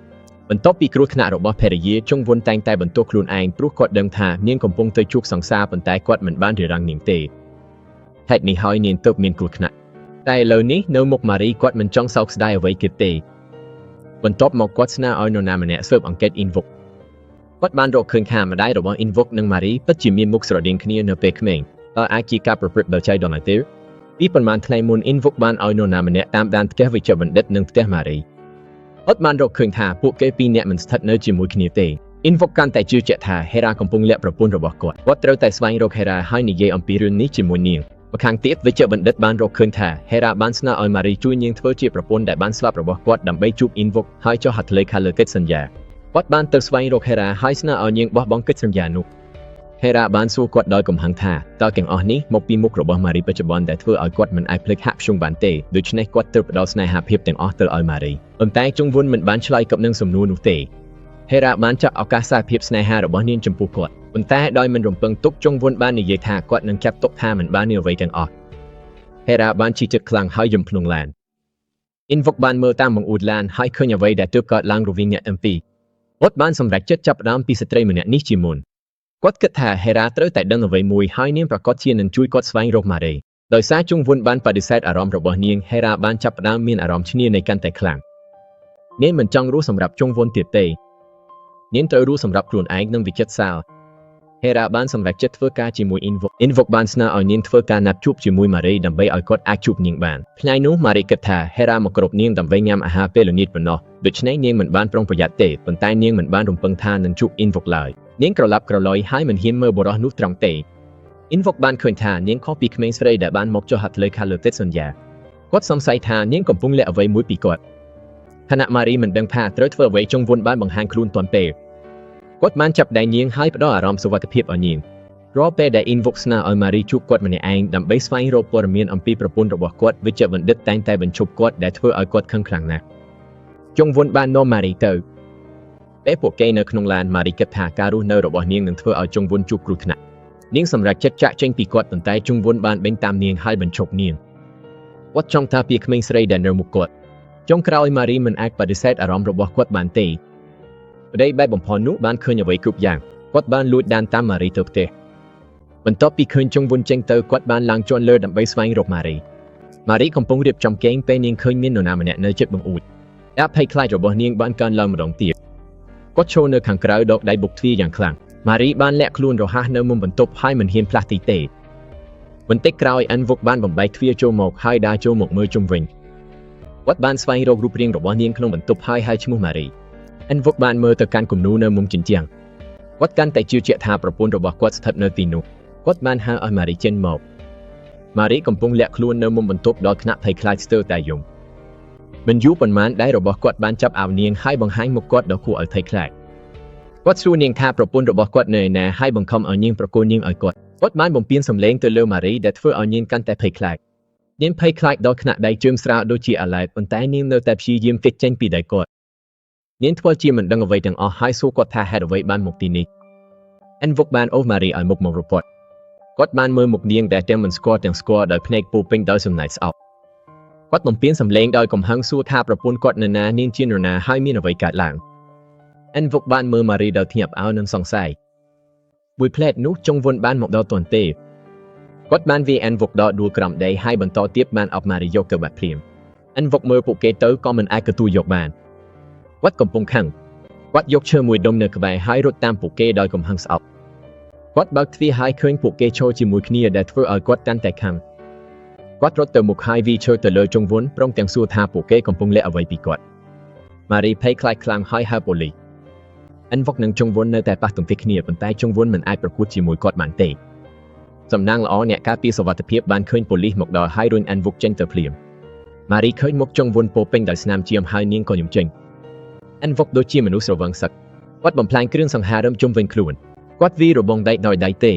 បន្ទាប់ពីគ្រោះថ្នាក់របស់ភរិយាជុងវុនតែងតែបន្ទោសខ្លួនឯងព្រោះគាត់ដឹងថានាងកំពុងទៅជួបសង្សារប៉ុន្តែគាត់មិនបានរារាំងនាងទេហេតុនេះហើយនាងទើបមានគ្រោះថ្នាក់តែឥឡូវនេះនៅមុខម៉ារីគាត់មិនចង់សោកស្ដាយអ្វីទៀតទេបន្ទាប់មកគាត់ស្នើឲ្យនរណាម្នាក់ស៊ើបអង្កេត Invoke គាត់បានរកឃើញថាម្ដាយរបស់ Invoke និងម៉ារីពិតជាមានមុខស្រដៀងគ្នានៅពេលក្មេងតើអាចជាការប្រព្រឹត្តដោយចៃដន្យទេពីប៉ុន្មានថ្ងៃមុន Invoke បានឲ្យនរណាម្នាក់តាមដានផ្ទះវិជ្ជបណ្ឌិតនិងផ្ទះម៉ារីគាត់បានរកឃើញថាពួកគេពីរនាក់មិនស្ថិតនៅជាមួយគ្នាទេ Invoke កាន់តែជឿជាក់ថាហេរ៉ាកំពុងលាក់ប្រពន្ធរបស់គាត់គាត់ត្រូវតែស្វែងរកហេរ៉ាហើយនិយាយអំពីរឿងនេះជាមួយនាងម្ខាងទៀតវិជ្ជបណ្ឌិតបានរកឃើញថាហេរ៉ាបានស្នើឲ្យម៉ារីជួយនាងធ្វើជាប្រពន្ធដែលបានស្លាប់របស់គាត់ដើម្បីជួប Invoke ហើយចុះហត្ថលេខាលើកិច្ចសន្យាគាត់បានទៅស្វែងរកហេរ៉ាហើយស្នើឲ្យនាងបោះបង់កិច្ចសន្យានោះហេរ៉ាបានសួរគាត់ដោយកំហឹងថាតើទាំងអស់នេះមកពីមុខរបស់ម៉ារីបច្ចុប្បន្នដែលធ្វើឲ្យគាត់មិនអាចភ្លេចហាក់ភ្ជុងបានទេដូច្នេះគាត់ទើបផ្ដល់ស្នេហាភាពទាំងអស់ទៅឲ្យម៉ារីប៉ុន្តែជុងវុនមិនបានឆ្លើយតបនឹងសំណួរនោះទេហេរ៉ាបានចាប់ឱកាសសារភាពស្នេហារបស់នាងចំពោះគាត់ប៉ុន្តែដោយមិនរំពឹងទុកជុងវុនបាននិយាយថាគាត់នឹងចាប់ទុកថាមិនបានអ្វីទាំងអស់ហេរ៉ាបានឈឺចិត្តខ្លាំងហើយយំភ្លុងឡាន Invoke បានមើលតាមបង្អួតឡានហើយឃើញអ្វីដែលទើបកើតឡើងរវាងអ្នកទាំងពីរគាត់បានសម្រេចចិត្តចាប់ផ្ដើមពីស្ត្រីម្នាក់នេះជាមុនគាត់គិតថាហេរ៉ាត្រូវតែដឹងអ្វីមួយហើយនាងប្រាកដជានឹងជួយគាត់ស្វែងរកម៉ារីដោយសារជុងវុនបានបដិសេធអារម្មណ៍របស់នាងហេរ៉ាបានចាប់ផ្ដើមមានអារម្មណ៍ឈ្នានីសកាន់តែខ្លាំងនាងមិនចង់រស់សម្រាប់ជុងវុនទៀតទេនាងត្រូវរស់សម្រាប់ខ្លួនឯងនិងវិចិត្រសាលហេរ៉ាបានសម្រេចចិត្តធ្វើការជាមួយ Invoke Invoke បានស្នើឲ្យនាងធ្វើការណាត់ជួបជាមួយម៉ារីដើម្បីឲ្យគាត់អាចជួបនាងបានថ្ងៃនោះម៉ារីគិតថាហេរ៉ាមកគ្រប់នាងដើម្បីញ៉ាំអាហារពេលល្ងាចប៉ុណ្ណោះដូច្នេះនាងមិនបានប្រុងប្រយ័ត្នទេប៉ុន្តែនាងមិនបានរំពឹងថានឹងជួប Invoke ឡើយនាងក្រឡាប់ក្រឡយហើយមិនហ៊ានមើលបុរសនោះត្រង់ទេ Invoke បានឃើញថានាងខុសពីក្មេងស្រីដែលបានមកចុះហត្ថលេខាលើកិច្ចសន្យាគាត់សង្ស័យថានាងកំពុងលាក់អ្វីមួយពីគាត់ខណៈម៉ារីមិនដឹងថាត្រូវធ្វើអ្វីចុងវុនបានបង្ហាញខ្លួនទាន់ពេលគាត់បានចាប់ដៃនាងហើយផ្ដល់អារម្មណ៍សុវត្ថិភាពឲ្យនាងរាល់ពេលដែល Invoke ស្នើឲ្យម៉ារីជួបគាត់ម្នាក់ឯងដើម្បីស្វែងរកព័ត៌មានអំពីប្រពន្ធរបស់គាត់វិជ្ជបណ្ឌិតតែងតែបញ្ឈប់គាត់ដែលធ្វើឲ្យគាត់ខឹងខ្លាំងណាស់ចុងវុនបាននាំម៉ារីទៅពេលពួកគេនៅក្នុងឡានម៉ារីគិតថាការរស់នៅរបស់នាងនឹងធ្វើឲ្យចុងវុនជួបគ្រោះថ្នាក់នាងសម្រេចចិត្តចាក់ចេញពីគាត់ប៉ុន្តែជុងវុនបានបេញតាមនាងហើយបញ្ឈប់នាងគាត់ចង់ថាពីក្មេងស្រីដែលនៅមុខគាត់ចុងក្រោយម៉ារីមិនអាចបដិសេធអារម្មណ៍របស់គាត់បានទេប្តីបែបបំផុសនោះបានឃើញអ្វីគ្រប់យ៉ាងគាត់បានលួចដានតាមម៉ារីទៅផ្ទះបន្ទាប់ពីឃើញជុងវុនចេញទៅគាត់បានឡើងជាន់លើដើម្បីស្វែងរកម៉ារីម៉ារីកំពុងរៀបចំគេងពេលនាងឃើញមាននរណាម្នាក់នៅជិតបង្អួចការភ័យខ្លាចរបស់នាងបានកើនឡើងម្ដងទៀតគាត់ឈរនៅខាងក្រៅដកដៃបុកទ្វារយ៉ាងខ្លាំងម៉ារីបានលាក់ខ្លួនរហ័សនៅមុំបន្ទប់ហើយមិនហ៊ានផ្លាស់ទីទេបន្តិចក្រោយអិនវុកបានបំបែកទ្វារចូលមកហើយដើរចូលមកមើលជុំវិញគាត់បានស្វែងរករូបរាងរបស់នាងក្នុងបន្ទប់ហើយហៅឈ្មោះម៉ារីអិនវុកបានមើលទៅកាន់គំនូរនៅមុំជញ្ជាំងគាត់កាន់តែជឿជាក់ថាប្រពន្ធរបស់គាត់ស្ថិតនៅទីនោះគាត់បានហៅឲ្យម៉ារីចេញមកម៉ារីកំពុងលាក់ខ្លួននៅមុំបន្ទប់ដល់ថ្នាក់ភ័យខ្លាចស្ទើរតែយំមិនយូរប៉ុន្មានដៃរបស់គាត់បានចាប់អាវនាងហើយបង្ហាញមុខគាត់ដ៏គួរឲ្យភ័យខ្លាចគាត់សួរនាងថាប្រពន្ធរបស់គាត់នៅឯណាហើយបង្ខំឲ្យនាងប្រគល់នាងឲ្យគាត់គាត់បានបំពេញសម្លេងទៅលើម៉ារីដែលធ្វើឲ្យនាងកាន់តែភ័យខ្លាចនាងភ័យខ្លាចដល់ថ្នាក់ដៃជើងស្រាលដូចជាអាឡែតប៉ុន្តែនាងនៅតែព្យាយាមគេចចេញពីដៃគាត់នាងធ្វើជាមិនដឹងអ្វីទាំងអស់ហើយសួរគាត់ថាហេតុអ្វីបានមកទីនេះអិនវុកបានអូសម៉ារីឲ្យមុខមករកគាត់ គាត់បានមើលមុខនាងដែលទាំងមិនស្គាល់ទាំងស្គាល់ដោយភ្នែកពោពេញដោយសំណើចស្អប់គាត់បំពេញសម្លេងដោយកំហឹងសួរថាប្រពន្ធគាត់នៅណានាងជានរណាហើយមានអ្វីកើតឡើងអិនវុកបានមើលម៉ារីដោយភ្ញាក់ផ្អើលនិងសង្ស័យមួយផ្លែតនោះចុងវុនបានមកដល់ទាន់ទេគាត់បានវាយអិនវុកដល់ដួលក្រំដីហើយបន្តទៀតបានអបម៉ារីយកទៅបាត់ភ្លាមអិនវុកមើលពួកគេទៅក៏មិនអាចទទួលយកបានគាត់កំពុងខឹងគាត់យកឈើមួយដុំនៅក្បែរហើយរត់តាមពួកគេដោយកំហឹងស្អប់គាត់បើកទ្វារហើយឃើញពួកគេឈរជាមួយគ្នាដែលធ្វើឲ្យគាត់កាន់តែខឹងគាត់រត់ទៅមុខហើយវីឈើទៅលើជងវុនព្រមទាំងសួរថាពួកគេកំពុងលាក់អ្វីពីគាត់ម៉ារីភ័យខ្លាចខ្លាំងហើយហៅប៉ូលីសអិនវុកនិងជងវុននៅតែប៉ះទង្គិចគ្នាប៉ុន្តែជងវុនមិនអាចប្រកួតជាមួយគាត់បានទេសំណាងល្អអ្នកការពារសុវត្ថិភាពបានឃើញប៉ូលីសមកដល់ហើយរុញអិនវុកចេញទៅភ្លាមម៉ារីឃើញមុខជងវុនពោពេញដោយស្នាមឈាមហើយនាងក៏យំចេញអិនវុកដូចជាមនុស្សស្រវឹងសឹកគាត់បំផ្លាញគ្រឿងសង្ហារឹមជុំវិញខ្លួនគាត់វីរបងដែកដោយដៃទេ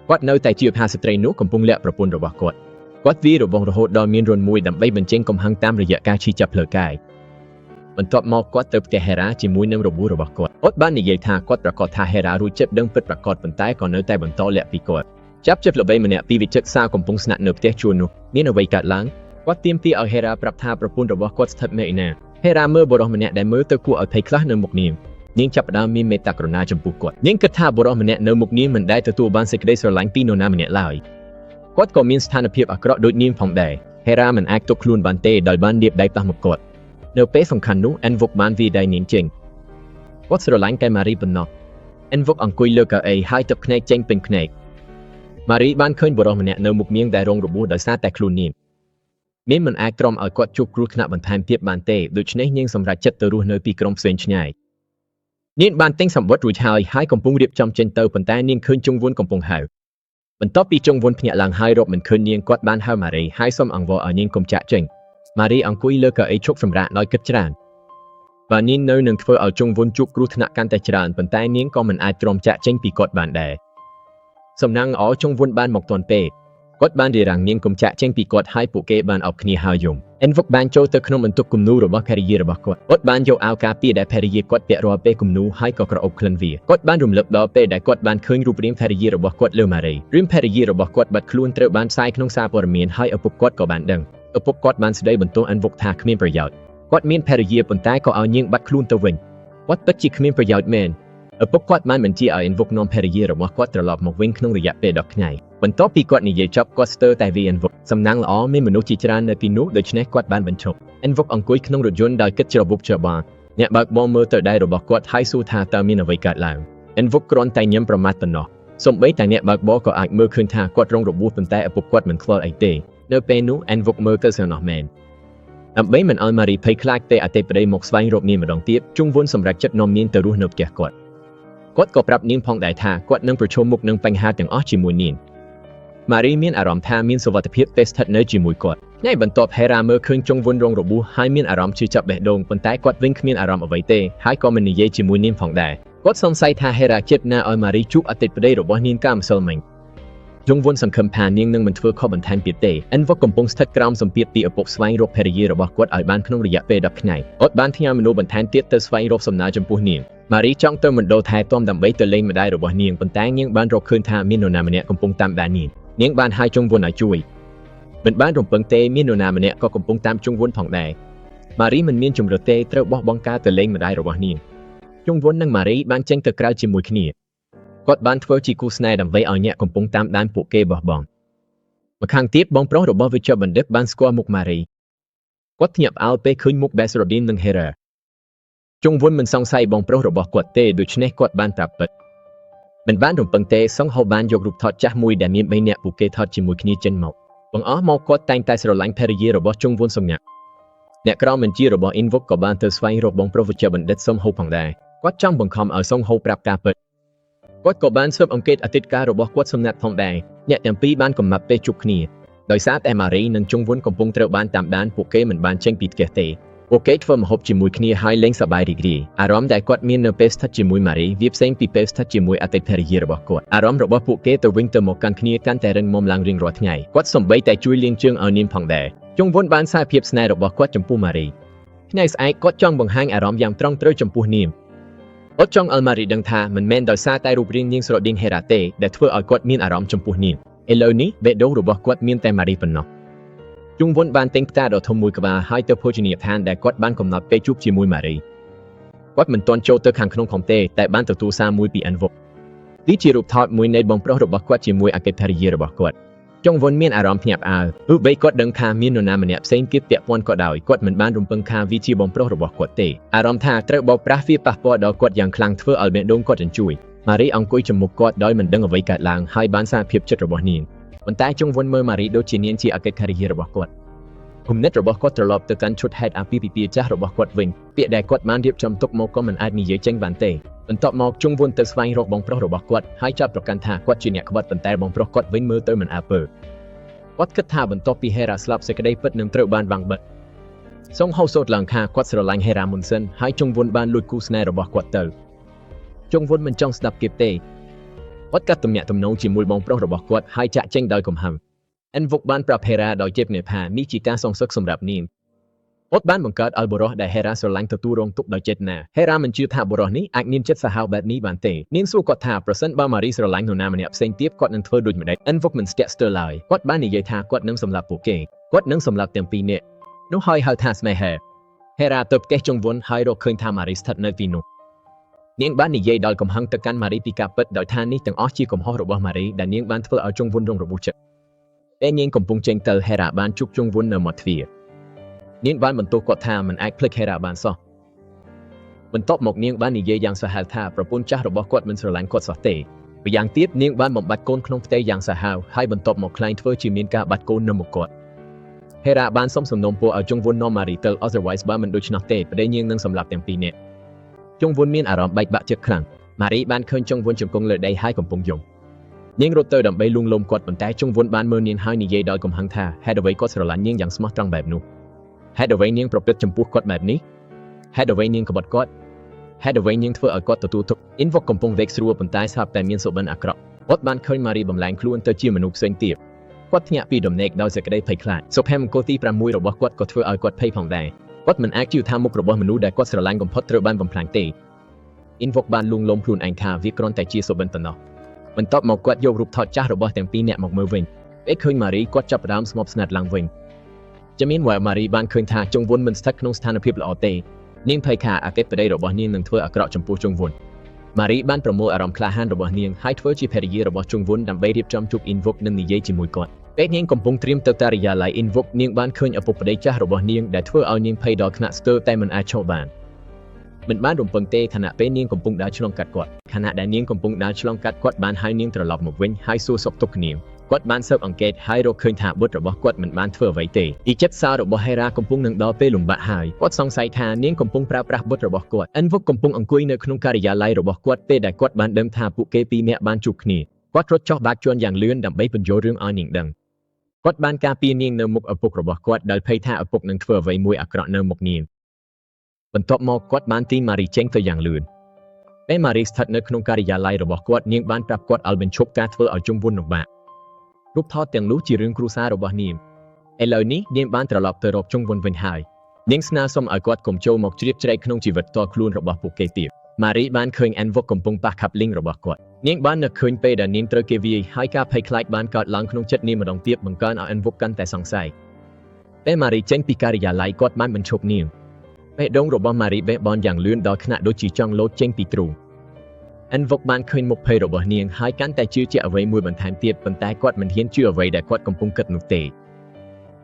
គាត់នៅតែជាថាស្ត្រីនោះកំពុងលាក់ប្រពន្ធរបស់គាត់គាត់វីរបងរហូតដល់មានរន្ធមួយដើម្បីបញ្ចេញកំហឹងតាមរយៈការឈឺចាប់ផ្លូវកាយបន្ទាប់មកគាត់ទៅផ្ទះហេរ៉ាជាមួយនឹងរបួសរបស់គាត់គាត់បាននិយាយថាគាត់ប្រកាសថាហេរ៉ារួចចិត្តដឹងពិតប្រាកដប៉ុន្តែក៏នៅតែបន្តលាក់ពីគាត់ចាប់ចិត្តល្បីម្នាក់ពីវិចិត្រសាកំពុងស្នាក់នៅផ្ទះជួលនោះមានអ្វីកើតឡើងគាត់ទាមទារឲ្យហេរ៉ាប្រាប់ថាប្រពន្ធរបស់គាត់ស្ថិតនៅឯណាហេរ៉ាមើលបុរសម្នាក់ដែលមើលទៅគួរឲ្យភ័យខ្លះនៅមុខនាងនាងចាប់ផ្ដើមមានមេត្តាករុណាចំពោះគាត់នាងគិតថាបុរសម្នាក់នៅមុខនាងមិនដែលទទួលបានសេចក្តីស្រឡាញ់ពីនរណាម្នាក់ឡើយគាត់ក៏មានស្ថានភាពអាក្រក់ដូចនាងផងដែរហេរ៉ាមិនអាចទប់ខ្លួនបានទេដោយបានរៀបដៃប៉ះមុខគាត់នៅពេលសំខាន់នោះអិនវុកបានវាយដៃនាងចេញគាត់ស្រឡាញ់តែម៉ារីប៉ុណ្ណោះអិនវុកអង្គុយលើកៅអីហើយទឹកភ្នែកចេញពេញភ្នែកម៉ារីបានឃើញបុរសម្នាក់នៅមុខនាងដែលរងរបួសដោយសារតែខ្លួននាងនាងមិនអាចទ្រាំឲ្យគាត់ជួបគ្រោះថ្នាក់បន្ថែមទៀតបានទេដូច្នេះនាងសម្រេចចិត្តទៅរស់នៅទីក្រុងផ្សេងឆ្ងាយនាងបានទិញសម្បត្តិរួចហើយហើយកំពុងរៀបចំចេញទៅប៉ុន្តែនាងឃើញជុងវុនកំពុងហៅបន្ទាប់ពីជុងវុនភ្ញាក់ឡើងហើយរកមិនឃើញនាងគាត់បានហៅម៉ារីហើយសុំអង្វរឲ្យនាងកុំចាក់ចេញម៉ារីអង្គុយលើកៅអីឈប់សម្រាកដោយគិតច្រើនបើនាងនៅនឹងធ្វើឲ្យជុងវុនជួបគ្រោះថ្នាក់កាន់តែច្រើនប៉ុន្តែនាងក៏មិនអាចទ្រាំចាក់ចេញពីគាត់បានដែរសំណាងល្អជុងវុនបានមកទាន់ពេលគាត់បានរារាំងនាងកុំចាក់ចេញពីគាត់ហើយពួកគេបានអបគ្នាហើយយំអិនវុកបានចូលទៅក្នុងបន្ទប់គំនូររបស់ភរិយារបស់គាត់គាត់បានយកអាវការពារដែលភរិយាគាត់ពាក់រាល់ពេលគំនូរហើយក៏ក្រអូបក្លិនវាគាត់បានរំលឹកដល់ពេលដែលគាត់បានឃើញរូបរាងភរិយារបស់គាត់លើម៉ារីរឿងភរិយារបស់គាត់បាត់ខ្លួនត្រូវបានផ្សាយក្នុងសារព័ត៌មានហើយឪពុកគាត់ក៏បានដឹងឪពុកគាត់បានស្ដីបន្ទោសអិនវុកថាគ្មានប្រយោជន៍គាត់មានភរិយាប៉ុន្តែក៏ឲ្យនាងបាត់ខ្លួនទៅវិញគាត់ពិតជាគ្មានប្រយោជន៍មែនឪពុកគាត់បានបញ្ជាឲ្យអិនវុកនាំភរិយារបស់គាត់ត្រឡប់មកវិញក្នុងរយៈពេល10ថ្ងៃបន្ទាប់ពីគាត់និយាយចប់គាត់ស្ទើរតែវាយអិនវុកសំណាងល្អមានមនុស្សជាច្រើននៅទីនោះដូច្នេះគាត់បានបញ្ឈប់អិនវុកអង្គុយក្នុងរថយន្តដោយគិតច្របូកច្របល់អ្នកបើកបរមើលទៅដៃរបស់គាត់ហើយសួរថាតើមានអ្វីកើតឡើងអិនវុកគ្រាន់តែញឹមប្រមាថប៉ុណ្ណោះសូម្បីតែអ្នកបើកបរក៏អាចមើលឃើញថាគាត់រងរបួសប៉ុន្តែឪពុកគាត់មិនខ្វល់អីទេនៅពេលនោះអិនវុកមើលទៅស្រណោះមែនដើម្បីមិនឲ្យម៉ារីភ័យខ្លាចទេអតិប្តីមកស្វែងរកនាងម្ដងទៀតជុងវុនសម្រេចចិត្តនាំនាងទៅរស់នៅផ្ទះគាត់គាត់ក៏ប្រាប់នាងផងដែរថាគាត់នឹងប្រឈមមុខនឹងបញ្ហាទាំងអស់ជាមួយនាងម៉ារីមានអារម្មណ៍ថាមានសុវត្ថិភាពពេលស្ថិតនៅជាមួយគាត់ថ្ងៃបន្ទាប់ហេរ៉ាមើលឃើញជុងវុនរងរបួសហើយមានអារម្មណ៍ឈឺចាប់បេះដូងប៉ុន្តែគាត់វិញគ្មានអារម្មណ៍អ្វីទេហើយក៏មិននិយាយជាមួយនាងផងដែរគាត់សង្ស័យថាហេរ៉ាចិត្តណាឲ្យម៉ារីជួបអតីតប្តីរបស់នាងកាលម្សិលមិញជុងវុនសង្ឃឹមថានាងនឹងមិនធ្វើខុសបន្ថែមទៀតទេអិនវុកកំពុងស្ថិតក្រោមសម្ពាធពីឪពុកស្វែងរកភរិយារបស់គាត់ឲ្យបានក្នុងរយៈពេល10ថ្ងៃគាត់បានផ្ញើមនុស្សបន្ថែមទៀតទៅស្វែងរកសំណើចំពោះនាងម៉ារីចង់ទៅមណ្ឌលថែទាំដើម្បីទៅលេងម្ដាយរបស់នាងប៉ុន្តែនាងបានរកឃើញថាមាននរណាម្នាក់កំពុងតាមដាននាងនាងបានហៅជុងវុនឲ្យជួយមិនបានរំពឹងទេមាននរណាម្នាក់ក៏កំពុងតាមជុងវុនផងដែរម៉ារីមិនមានជម្រើសទេត្រូវបោះបង់ការទៅលេងម្ដាយរបស់នាងជុងវុននិងម៉ារីបានចេញទៅក្រៅជាមួយគ្នាគាត់បានធ្វើជាគូស្នេហ៍ដើម្បីឲ្យអ្នកកំពុងតាមដានពួកគេបោះបង់ម្ខាងទៀតបងប្រុសរបស់វិជ្ជបណ្ឌិតបានស្គាល់មុខម៉ារីគាត់ភ្ញាក់ផ្អើលពេលឃើញមុខបែសរ៉ាឌីននិងហេរ៉ាជុងវុនមិនសង្ស័យបងប្រុសរបស់គាត់ទេដូច្នេះគាត់បានប្រាប់ពិតមិនបានរំពឹងទេសុងហូបានយករូបថតចាស់មួយដែលមាន3នាក់ពួកគេថតជាមួយគ្នាចេញមកបង្អស់មកគាត់តែងតែស្រឡាញ់ភរិយារបស់ជុងវុនសម្ងាត់អ្នកក្រមបញ្ជារបស់អ៊ីនវុកក៏បានទៅស្វែងរកបងប្រុសវិជ្ជបណ្ឌិតសុងហូផងដែរគាត់ចង់បង្ខំឲ្យសុងហូប្រាប់ការពិតគាត់ក៏បានស៊ើបអង្កេតអតីតកាលរបស់គាត់សម្ងាត់ផងដែរអ្នកទាំងពីរបានកំណត់ពេលជួបគ្នាដោយសារតែម៉ារីនិងជុងវុនកំពុងត្រូវបានតាមដានពួកគេមិនបានចេញពីផ្ទះទេពួកគេធ្វើម្ហូបជាមួយគ្នាហើយលេងសប្បាយរីករាយអារម្មណ៍ដែលគាត់មាននៅពេលស្ថិតជាមួយម៉ារីវាផ្សេងពីពេលស្ថិតជាមួយអតីតភរិយារបស់គាត់អារម្មណ៍របស់ពួកគេទៅវិញទៅមកកាន់គ្នាកាន់តែរឹងមាំឡើងរៀងរាល់ថ្ងៃគាត់សំបីតែជួយលាងជើងឲ្យនាងផងដែរជុងវុនបានសារភាពស្នេហ៍របស់គាត់ចំពោះម៉ារីថ្ងៃស្អែកគាត់ចង់បង្ហាញអារម្មណ៍យ៉ាងត្រង់ត្រូវចំពោះនាង គាត់ចង់ឲ្យម៉ារីដឹងថាមិនមែនដោយសារតែរូបរាងនាងស្រដៀងហេរ៉ាទេដែលធ្វើឲ្យគាត់មានអារម្មណ៍ចំពោះនាងឥឡូវនេះបេះដូងរបស់គាត់មានតែម៉ារីប៉ុណ្ណោះជុងវុនបានទិញផ្កាដ៏ធំមួយក្បាលហើយទៅភោជនីយដ្ឋានដែលគាត់បានកំណត់ពេលជួបជាមួយម៉ារីគាត់មិនទាន់ចូលទៅខាងក្នុងផងទេតែបានទទួលសារមួយពីអិនវុកនេះជារូបថតមួយនៃបងប្រុសរបស់គាត់ជាមួយអគ្គិភរិយារបស់គាត់ចុងវុនមានអារម្មណ៍ភ្ញាក់ផ្អើលទោះបីគាត់ដឹងថាមាននរណាម្នាក់ផ្សេងទៀតពាក់ព័ន្ធក៏ដោយគាត់មិនបានរំពឹងថាវាជាបងប្រុសរបស់គាត់ទេអារម្មណ៍ថាត្រូវបោកប្រាស់វាប៉ះពាល់ដល់គាត់យ៉ាងខ្លាំងធ្វើឲ្យបេះដូងគាត់ជញ្ជួយម៉ារីអង្គុយចំមុខគាត់ដោយមិនដឹងអ្វីកើតឡើងហើយបានសារភាពចិត្តរបស់នាងប៉ុន្តែចុងវុនមើលម៉ារីដូចជានាងជាអគ្គិភរិយារបស់គាត់គំនិតរបស់គាត់ត្រឡប់ទៅកាន់ឈុតហេតុអាពាហ៍ពិពាហ៍ចាស់របស់គាត់វិញពាក្យដែលគាត់បានរៀបចំទុកមកក៏មិនអាចនិយាយចេញបានទេបន្ទាប់មកជុងវុនទៅស្វែងរកបងប្រុសរបស់គាត់ហើយចាប់ប្រកាន់ថាគាត់ជាអ្នកក្បត់ប៉ុន្តែបងប្រុសគាត់វិញមើលទៅមិនអើពើគាត់គិតថាបន្ទាប់ពីហេរ៉ាស្លាប់សេចក្តីពិតនឹងត្រូវបានបាំងបិទសុងហៅសូត្រឡើងថាគាត់ស្រឡាញ់ហេរ៉ាមុនសិនហើយជុងវុនបានលួចគូស្នេហ៍របស់គាត់ទៅជុងវុនមិនចង់ស្ដាប់គេទេគាត់កាត់ទំនាក់ទំនងជាមួយបងប្រុសរបស់គាត់ហើយចាក់ចេញដោយកំហឹងអិនវុកបានប្រាប់ហេរ៉ាដោយជេបនេថានេះជាការសងសឹកសម្រាប់នាងគាត់បានបង្កើតឲ្យបុរសដែលហេរ៉ាស្រឡាញ់ទទួលរងទុក្ខដោយចេតនាហេរ៉ាមិនជឿថាបុរសនេះអាចមានចិត្តសាហាវបែបនេះបានទេនាងសួរគាត់ថាប្រសិនបើម៉ារីស្រឡាញ់នរណាម្នាក់ផ្សេងទៀតគាត់នឹងធ្វើដូចម្តេចអិនវុកមិនស្ទាក់ស្ទើរឡើយគាត់បាននិយាយថាគាត់នឹងសម្លាប់ពួកគេគាត់នឹងសម្លាប់ទាំងពីរនាក់នោះហើយហៅថាស្នេហាហេរ៉ាទៅផ្ទះជុងវុនហើយរកឃើញថាម៉ារីស្ថិតនៅទីនោះនាងបាននិយាយដោយកំហឹងទៅកាន់ម៉ារីពីការពិតដោយថានេះទាំងអស់ជាកំហុសរបស់ម៉ារីដែលនាងបានធ្វើឲ្យជុងវុនរងរបួសចិត្តពេលនាងកំពុងចេញទៅហេរ៉ាបានជួបជុងវុននៅមាត់ទ្វារនាងបានបន្ទោសគាត់ថាមិនអាចភ្លេចហេរ៉ាបានសោះបន្ទាប់មកនាងបាននិយាយយ៉ាងសាហាវថាប្រពន្ធចាស់របស់គាត់មិនស្រឡាញ់គាត់សោះទេម្យ៉ាងទៀតនាងបានបំបត្តិកូនក្នុងផ្ទៃយ៉ាងសាហាវហើយបន្ទាប់មកក្លែងធ្វើជាមានការបាត់កូននៅមុខគាត់ហេរ៉ាបានសុំសំណូមពរឲ្យជុងវុននាំម៉ារីទៅ otherwise បើមិនដូច្នោះទេប្តីនាងនឹងសម្លាប់ទាំងពីរនាក់ជុងវុនមានអារម្មណ៍បែកបាក់ចិត្តខ្លាំងម៉ារីបានឃើញជុងវុនជង្គង់លើដីហើយកំពុងយំនាងរត់ទៅដើម្បីលួងលោមគាត់ប៉ុន្តែជុងវុនបានមើលនាងហើយនិយាយដោយកំហឹងថាហេតុអ្វីគាត់ស្រឡាញ់នាងយ៉ាងស្មោះត្រង់បែបនោះហេតុអ្វីនាងប្រព្រឹត្តចំពោះគាត់បែបនេះហេតុអ្វីនាងក្បត់គាត់ហេតុអ្វីនាងធ្វើឲ្យគាត់ទទួលទុក្ខអ៊ីនវុកកំពុងវេកស្រួលប៉ុន្តែស្រាប់តែមានសុបិនអាក្រក់គាត់បានឃើញម៉ារីបំលែងខ្លួនទៅជាមនុស្សផ្សេងទៀតគាត់ភ្ញាក់ពីដំណេកដោយសេចក្តីភ័យខ្លាចសុភមង្គលទី6របស់គាត់ក៏ធ្វើឲ្យគាត់ភ័យផងដែរគាត់មិនអាចជឿថាមុខរបស់មនុស្សដែលគាត់ស្រឡាញ់បំផុតត្រូវបានបំផ្លាញទេអ៊ីនវុកបានលួងលោមខ្លួនឯងថាវាគ្រាន់តែជាសុបិនប៉ុណ្ណោះបន្ទាប់មកគាត់យករូបថតចាស់របស់ទាំងពីរនាក់មកមើលវិញពេលឃើញម៉ារីគាត់ចាប់ផ្ដើមស្ងប់ស្ងាត់ឡើងវិញជំនាញវ៉ាម៉ារីបានឃើញថាជុងវុនមិនស្ថិតក្នុងស្ថានភាពល្អទេនាងភ័យថាអកិបប្តីរបស់នាងនឹងធ្វើអាក្រក់ចំពោះជុងវុនម៉ារីបានប្រមូលអារម្មណ៍ក្លាហានរបស់នាងហើយធ្វើជាភរិយារបស់ជុងវុនដើម្បីរៀបចំជួបអ៊ីនវុកនិងនិយាយជាមួយគាត់ពេលនាងកំពុងត្រៀមទៅការិយាល័យអ៊ីនវុកនាងបានឃើញឪពុកប្តីចាស់របស់នាងដែលធ្វើឲ្យនាងភ័យដល់ថ្នាក់ស្ទើរតែមិនអាចឈរបានមិនបានរំពឹងទេខណៈពេលនាងកំពុងដើរឆ្លងកាត់គាត់ខណៈដែលនាងកំពុងដើរឆ្លងកាត់គាត់បានហៅនាងត្រឡប់មកវិញហើយសួរសុខទុក្ខនាងគាត់បានស៊ើបអង្កេតហើយរកឃើញថាបុត្ររបស់គាត់មិនបានធ្វើអ្វីទេអ៊ីចិបសាររបស់ហេរ៉ាកំពុងនឹងដល់ពេលលំបាកហើយគាត់សង្ស័យថានាងកំពុងប្រើប្រាស់បុត្ររបស់គាត់អិនវុកកំពុងអង្គុយនៅក្នុងការិយាល័យរបស់គាត់ពេលដែលគាត់បានដឹងថាពួកគេពីរនាក់បានជួបគ្នាគាត់រត់ចុះបាតជាន់យ៉ាងលឿនដើម្បីពន្យល់រឿងឲ្យនាងដឹងគាត់បានការពារនាងនៅមុខឪពុករបស់គាត់ដោយភ័យថាឪពុកនឹងធ្វើអ្វីមួយអាក្រក់នៅមុខនាងបន្ទាប់មកគាត់បានទាញម៉ារីចេញទៅយ៉ាងលឿនពេលម៉ារីស្ថិតនៅក្នុងការិយាល័យរបស់គាត់នាងបានប្រាប់គាត់ឲ្យបញ្ឈប់ការធ្វើឲ្យជុំវុនលំបាករូបថតទាំងនោះជារឿងគ្រួសាររបស់នាងឥឡូវនេះនាងបានត្រឡប់ទៅរកជុងវុនវិញហើយនាងស្នើសុំឲ្យគាត់កុំចូលមកជ្រៀតជ្រែកក្នុងជីវិតផ្ទាល់ខ្លួនរបស់ពួកគេទៀតម៉ារីបានឃើញអិនវុកកំពុងប៉ះខាប់លីងរបស់គាត់នាងបាននឹកឃើញពេលដែលនាងត្រូវគេវាយហើយការភ័យខ្លាចបានកើតឡើងក្នុងចិត្តនាងម្ដងទៀតបង្កើនឲ្យអិនវុកកាន់តែសង្ស័យពេលម៉ារីចេញពីការិយាល័យគាត់បានបញ្ឈប់នាងបេះដូងរបស់ម៉ារីបេះបន់យ៉ាងលឿនដល់ថ្នាក់ដូចជាចង់លោតចេញពីទ្រូងអិនវុកបានឃើញមុខភ័យរបស់នាងហើយកាន់តែជឿជាក់អ្វីមួយបន្ថែមទៀតប៉ុន្តែគាត់មិនហ៊ានជឿអ្វីដែលគាត់កំពុងគិតនោះទ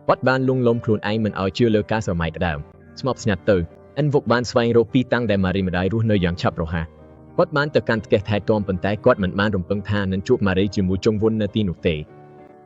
េគាត់បានលួងលោមខ្លួនឯងមិនឲ្យជឿលើការស្រមៃក្ដើមស្ងប់ស្ងាត់ទៅអិនវុកបានស្វែងរកទីតាំងដែលម៉ារីម្ដាយរស់នៅយ៉ាងឆាប់រហ័សគាត់បានទៅកាន់ផ្ទះថែទាំប៉ុន្តែគាត់មិនបានរំពឹងថានឹងជួបម៉ារីជាមួយជុងវុននៅទីនោះទេ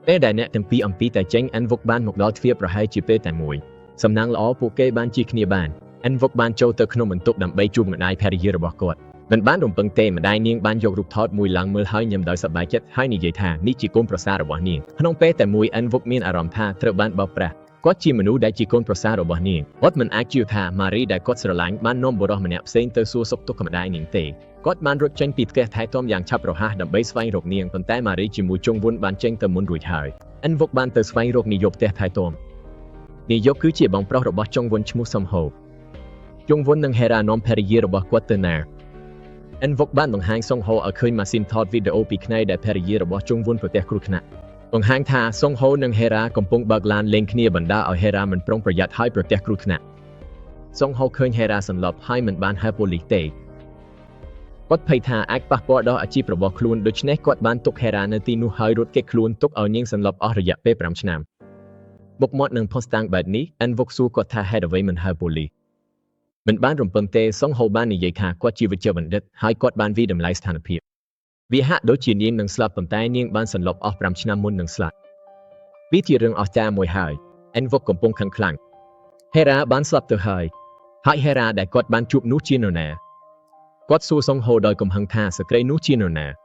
ពេលដែលអ្នកទាំងពីរអំពីតែចេញអិនវុកបានមកដល់ទ្វារប្រហែលជាពេលតែមួយសំណាងល្អពួកគេបានជិះគ្នាបានអិនវុកបានចូលទៅក្នុងបន្ទប់ដើម្បីជួបម្ដាយភរិយារបស់គាត់មិនបានរំពឹងទេម្ដាយនាងបានយករូបថតមួយឡើងមើលហើយញឹមដោយសប្បាយចិត្តហើយនិយាយថានេះជាកូនប្រសាររបស់នាងក្នុងពេលតែមួយអិនវុកមានអារម្មណ៍ថាត្រូវបានបោកប្រាស់គាត់ជាមនុស្សដែលជាកូនប្រសាររបស់នាងគាត់មិនអាចជឿថាម៉ារីដែលគាត់ស្រឡាញ់បាននាំបុរសម្នាក់ផ្សេងទៅសួរសុខទុក្ខម្ដាយនាងទេគាត់បានរត់ចេញពីផ្ទះថែទាំយ៉ាងឆាប់រហ័សដើម្បីស្វែងរកនាងប៉ុន្តែម៉ារីជាមួយជុងវុនបានចេញទៅមុនរួចហើយអិនវុកបានទៅស្វែងរកនាយកផ្ទះថែទាំនាយកគឺជាបងប្រុសរបស់ជុងវុនឈ្មោះសំហូជុងវុននិងហេរ៉ានាំភរិយារបស់គាត់ទៅណា អិនវុកបានបង្ហាញសុងហូឲ្យឃើញម៉ាស៊ីនថតវីដេអូពីថ្ងៃដែលភរិយារបស់ជុងវុនប្រទះគ្រោះថ្នាក់បង្ហាញថាសុងហូនិងហេរ៉ាកំពុងបើកឡានលេងគ្នាបណ្ដាលឲ្យហេរ៉ាមិនប្រុងប្រយ័ត្នហើយប្រទះគ្រោះថ្នាក់សុងហូឃើញហេរ៉ាសន្លប់ហើយមិនបានហៅប៉ូលីសទេគាត់ភ័យថាអាចប៉ះពាល់ដល់អាជីពរបស់ខ្លួនដូច្នេះគាត់បានទុកហេរ៉ានៅទីនោះហើយរត់គេចខ្លួនទុកឲ្យនាងសន្លប់អស់រយៈពេល5ឆ្នាំមុខមាត់នឹងផុសតាងបែបនេះអិនវុកសួរគាត់ថាហេតុអ្វីមិនហៅប៉ូលីសមិនបានរំពឹងទេសុងហូបាននិយាយថាគាត់ជាវិជ្ជបណ្ឌិតហើយគាត់បានវិតម្លៃស្ថានភាពវាហាក់ដូចជានាងនឹងស្លាប់ប៉ុន្តែនាងបានសន្លប់អស់5ឆ្នាំមុននឹងស្លាប់វាជារឿងអស្ចារ្យមួយហើយអិនវុកកំពុងខឹងខ្លាំងហេរ៉ាបានស្លាប់ទៅហើយហើយហេរ៉ាដែលគាត់បានជួបនោះជានរណាគាត់សួរសុងហូដោយកំហឹងថាស្ត្រីនោះជានរណា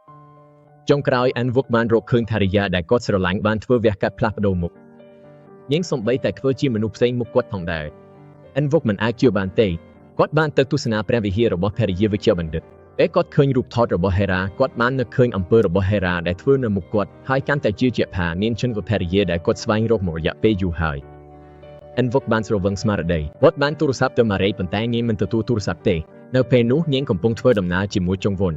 ចុងក្រោយអិនវុកបានរកឃើញថារិយាដែលគាត់ស្រឡាញ់បានធ្វើវះកាត់ផ្លាស់ប្ដូរមុខនាងសំបីតែធ្វើជាមនុស្សផ្សេងមុខគាត់ផងដែរអិនវុកមិនអាចជឿបានទេគាត់បានទៅទស្សនាព្រះវិហាររបស់ភរិយាវិជ្ជបណ្ឌិតពេលគាត់ឃើញរូបថតរបស់ហេរ៉ាគាត់បាននឹកឃើញអំពើរបស់ហេរ៉ាដែលធ្វើនៅមុខគាត់ហើយកាន់តែជឿជាក់ថានាងជនក៏ភរិយាដែលគាត់ស្វែងរកមករយៈពេលយូរហើយអិនវុកបានស្រវឹងស្មារតីគាត់បានទូរស័ព្ទទៅម៉ារីប៉ុន្តែនាងមិនទទួលទូរស័ព្ទទេនៅពេលនោះនាងកំពុងធ្វើដំណើរជាមួយចុងវុន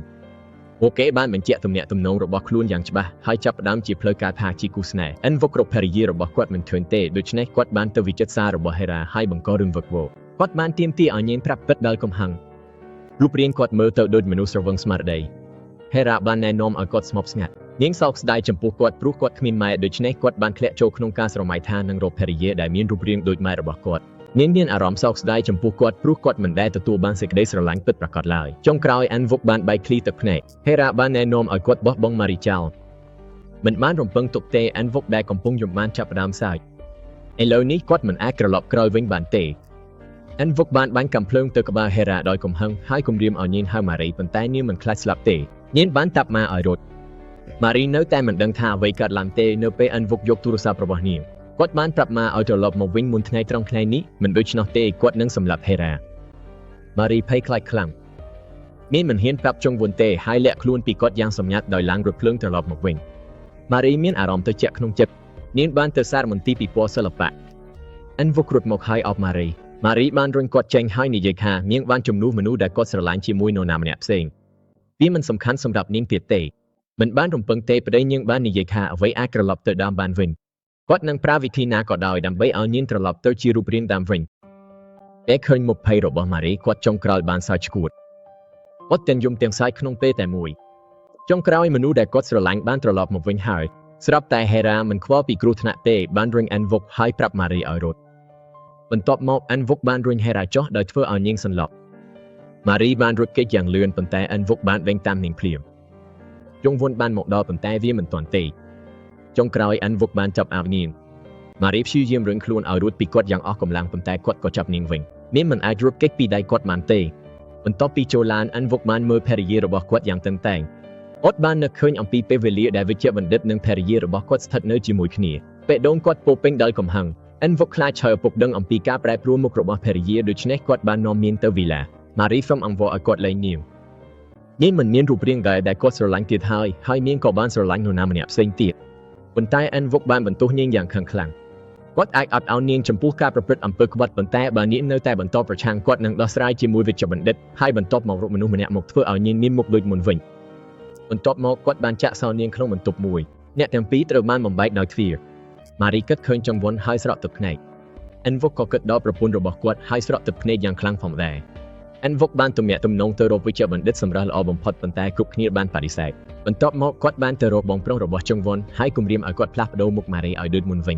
ពួកគេបានបញ្ជាក់ទំនាក់ទំនងរបស់ខ្លួនយ៉ាងច្បាស់ហើយចាប់ផ្ដើមជាផ្លូវការថាជាគូស្នេហ៍អិនវុករកភរិយារបស់គាត់មិនឃើញទេដូច្នេះគាត់បានទៅវិចិត្រសាលរបស់ហេរ៉ាហើយបង្ករឿងវឹកវរគាត់បានទាមទារឲ្យនាងប្រាប់ពិតដល់កំហឹងរូបរាងគាត់មើលទៅដូចមនុស្សស្រវឹងស្មារតីហេរ៉ាបានណែនាំឲ្យគាត់ស្ងប់ស្ងាត់នាងសោកស្ដាយចំពោះគាត់ព្រោះគាត់គ្មានម៉ែដូច្នេះគាត់បានធ្លាក់ចូលក្នុងការស្រមៃថានឹងរកភរិយាដែលមានរូបរាងដូចម៉ែរបស់គាត់នាងមានអារម្មណ៍សោកស្ដាយចំពោះគាត់ព្រោះគាត់មិនដែលទទួលបានសេចក្តីស្រឡាញ់ពិតប្រាកដឡើយចុងក្រោយអានវុកបានបែកឃ្លីទឹកភ្នែកហេរ៉ាបានណែនាំឲ្យគាត់បោះបង់ម៉ារីចោលមិនបានរំពឹងទុកទេអានវុកដែលកំពុងយំបានចាប់ផ្ដើមសើចឥឡូវនេះគាត់មិនអាចត្រឡប់ក្រោយវិញបានទេអានវុកបានបាញ់កាំភ្លើងទៅក្បាលហេរ៉ាដោយកំហឹងហើយគំរាមឲ្យនាងហៅម៉ារីប៉ុន្តែនាងមិនខ្លាចស្លាប់ទេនាងបានតាប់ម៉ាឲ្យរត់ម៉ារីនៅតែមិនដឹងថាអ្វីកើតឡើងទេនៅពេលអានវុកយកទូរស័ព្ទរបស់នាងគាត់បានប្រាប់ម៉ាឲ្យត្រឡប់មកវិញមុនថ្ងៃត្រង់ថ្ងៃនេះមិនដូច្នោះទេគាត់នឹងសម្លាប់ហេរ៉ាម៉ារីភ័យខ្លាចខ្លាំងនាងមិនហ៊ានប្រាប់ចុងវុនទេហើយលាក់ខ្លួនពីគាត់យ៉ាងសម្ងាត់ដោយឡើងរថភ្លើងត្រឡប់មកវិញម៉ារីមានអារម្មណ៍ត្រជាក់ក្នុងចិត្តនាងបានទៅសារមន្ទីរពិព័រណ៍សិល្បៈអិនវុករត់មកហើយអបម៉ារីម៉ារីបានរុញគាត់ចេញហើយនិយាយថានាងបានជំនួសមនុស្សដែលគាត់ស្រឡាញ់ជាមួយនរណាម្នាក់ផ្សេងវាមិនសំខាន់សម្រាប់នាងទៀតទេមិនបានរំពឹងទេប្តីនាងបាននិយាយថាអ្វីអាចត្រឡប់ទៅដើមបានវិញគាត់នឹងប្រើវិធីណាក៏ដោយដើម្បីឲ្យនាងត្រឡប់ទៅជារូបរាងដើមវិញពេលឃើញមុខភ័យរបស់ម៉ារីគាត់ចុងក្រោយបានសើចឆ្កួតគាត់ទាំងយំទាំងសើចក្នុងពេលតែមួយចុងក្រោយមនុស្សដែលគាត់ស្រឡាញ់បានត្រឡប់មកវិញហើយស្រាប់តែហេរ៉ាមិនខ្វល់ពីគ្រោះថ្នាក់ទេបានរុញអានវុកហើយប្រាប់ម៉ារីឲ្យរត់បន្ទាប់មកអានវុកបានរុញហេរ៉ាចុះដោយធ្វើឲ្យនាងសន្លប់ម៉ារីបានរត់គេចយ៉ាងលឿនប៉ុន្តែអានវុកបានដេញតាមនាងភ្លាមចុងវុនបានមកដល់ប៉ុន្តែវាមិនទាន់ទេចុងក្រោយអានវុកបានចាប់អាបនាងម៉ារីព្យាយាមរុញខ្លួនឲ្យរួចពីគាត់យ៉ាងអស់កម្លាំងប៉ុន្តែគាត់ក៏ចាប់នាងវិញនាងមិនអាចរត់គេចពីដៃគាត់បានទេបន្ទាប់ពីចូលឡានអានវុកបានមើលភរិយារបស់គាត់យ៉ាងតឹងតែងគាត់បាននឹកឃើញអំពីពេលវេលាដែលវិជ្ជបណ្ឌិតនិងភរិយារបស់គាត់ស្ថិតនៅជាមួយគ្នាពេលដងគាត់ពោពេញដោយកំហឹងអិនវុកខ្លាចឆើឪពុកដឹងអំពីការប្រែប្រួលមុខរបស់ភរិយាដូច្នេះគាត់បាននាំនាងទៅវីឡាម៉ារីសុំអង្វរឲ្យគាត់លែងនាងនាងមិនមានរូបរាងដែលគាត់ស្រឡាញ់ទៀតហើយហើយនាងក៏បានស្រឡាញ់នរណាម្នាក់ផ្សេងទៀតប៉ុន្តែអិនវុកបានបន្ទោសនាងយ៉ាងខឹងខ្លាំងគាត់អាចអត់ឱននាងចំពោះការប្រព្រឹត្តអំពើក្បត់ប៉ុន្តែបើនាងនៅតែបន្តប្រឆាំងគាត់នឹងដោះស្រាយជាមួយវិជ្ជបណ្ឌិតហើយបន្ទាប់មករកមនុស្សម្នាក់មកធ្វើឲ្យនាងមានមុខដូចមុនវិញបន្ទាប់មកគាត់បានចាក់សោនាងក្នុងបន្ទប់មួយអ្នកទាំងពីរត្រូវបានបំបែកដោយទ្វារម៉ារីគិតឃើញចង្វន់ហើយស្រក់ទឹកភ្នែកអិនវុកក៏គិតដល់ប្រពន្ធរបស់គាត់ហើយស្រក់ទឹកភ្នែកយ៉ាងខ្លាំងផងដែរអិនវុកបានទំនាក់ទំនងទៅរកវិជ្ជបណ្ឌិតសម្រាប់ល្អបំផុតប៉ុន្តែគ្រប់គ្នាបានបដិសេធបន្ទាប់មកគាត់បានទៅរកបងប្រុសរបស់ចុងវុនហើយគំរាមឲ្យគាត់ផ្លាស់ប្ដូរមុខម៉ារីឲ្យដូចមុនវិញ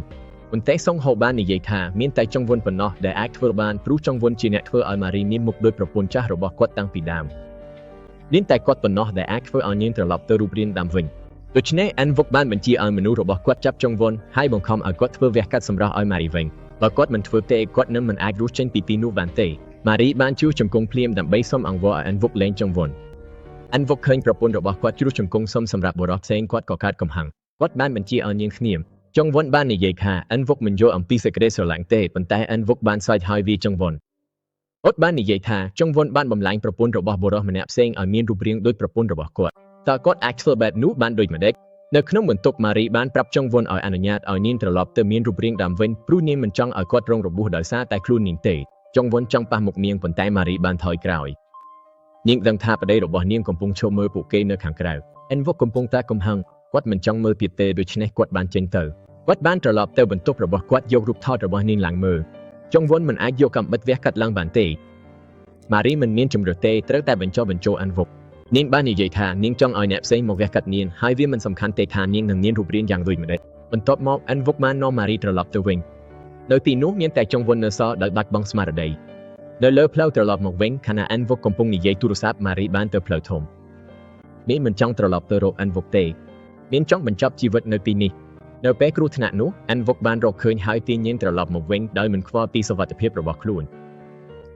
ប៉ុន្តែសុងហូបាននិយាយថាមានតែចុងវុនប៉ុណ្ណោះដែលអាចធ្វើបានព្រោះចុងវុនជាអ្នកធ្វើឲ្យម៉ារីមានមុខដូចប្រពន្ធចាស់របស់គាត់តាំងពីដើមមានតែគាត់ប៉ុណ្ណោះដែលអាចធ្វើឲ្យនាងត្រឡប់ទៅរូបរាងដើមវិញដូច្នេះអានវុកបានបញ្ជាឲ្យមនុស្សរបស់គាត់ចាប់ចុងវុនហើយបង្ខំឲ្យគាត់ធ្វើវះកាត់សម្រស់ឲ្យម៉ារីវិញបើគាត់មិនធ្វើទេគាត់នឹងមិនអាចរស់ចេញពីទីនោះបានទេម៉ារីបានជួសជង្គង់ភ្លាមដើម្បីសុំអង្វរឲ្យអានវុកលែងចុងវុនអានវុកឃើញប្រពន្ធរបស់គាត់ជ្រុះជង្គង់សុំសម្រាប់បុរសផ្សេងគាត់ក៏កើតកំហឹងគាត់បានបញ្ជាឲ្យនាងស្ងៀមចុងវុនបាននិយាយថាអានវុកមិនយល់អំពីសេចក្តីស្រឡាញ់ទេប៉ុន្តែអានវុកបានសើចហើយវាចុងវុនគាត់បាននិយាយថាចុងវុនបានបំលែងប្រពន្ធរបស់បុរសម្នាក់ផ្សេងឲ្យមានរូបរាងដូចប្រពន្ធរបស់គាត់តើគាត់អាចធ្វើបែបនោះបានដូចម្តេចនៅក្នុងបន្ទប់ម៉ារីបានប្រាប់ចុងវុនឲ្យអនុញ្ញាតឲ្យនាងត្រឡប់ទៅមានរូបរាងដើមវិញព្រោះនាងមិនចង់ឲ្យគាត់រងរបួសដោយសារតែខ្លួននាងទេចុងវុនចង់ប៉ះមុខនាងប៉ុន្តែម៉ារីបានថយក្រោយ នាងដឹងថាប្តីរបស់នាងកំពុងឈរមើលពួកគេនៅខាងក្រៅអិនវុកកំពុងតែកំហឹងគាត់មិនចង់មើលទៀតទេដូច្នេះគាត់បានចេញទៅគាត់បានត្រឡប់ទៅបន្ទប់របស់គាត់យករូបថតរបស់នាងឡើងមើលចុងវុនមិនអាចយកកំបិតវះកាត់ឡើងបានទេម៉ារីមិនមានជំរឿទេត្រូវតែបញ្ចុះបញ្ចូលអានវុកនាងបាននិយាយថានាងចង់ឲ្យអ្នកផ្សេងមកវះកាត់នាងហើយវាមិនសំខាន់ទេថានាងនឹងមានរូបរាងយ៉ាងដូចម្តេចបន្ទាប់មកអានវុកបាននាំម៉ារីត្រឡប់ទៅវិញនៅទីនោះមានតែចុងវុននៅសល់ដោយបាត់បង់ស្មារតីនៅលើផ្លូវត្រឡប់មកវិញខណៈអានវុកកំពុងនិយាយទូរស័ព្ទម៉ារីបានទៅផ្លូវធំនាងមិនចង់ត្រឡប់ទៅរកអានវុកទេនាងចង់បញ្ចប់ជីវិតនៅទីនេះនៅពេលគ្រោះថ្នាក់នោះអានវុកបានរកឃើញហើយទាញនាងត្រឡប់មកវិញដោយមិនខ្វល់ពីសុវត្ថិភាពរបស់ខ្លួន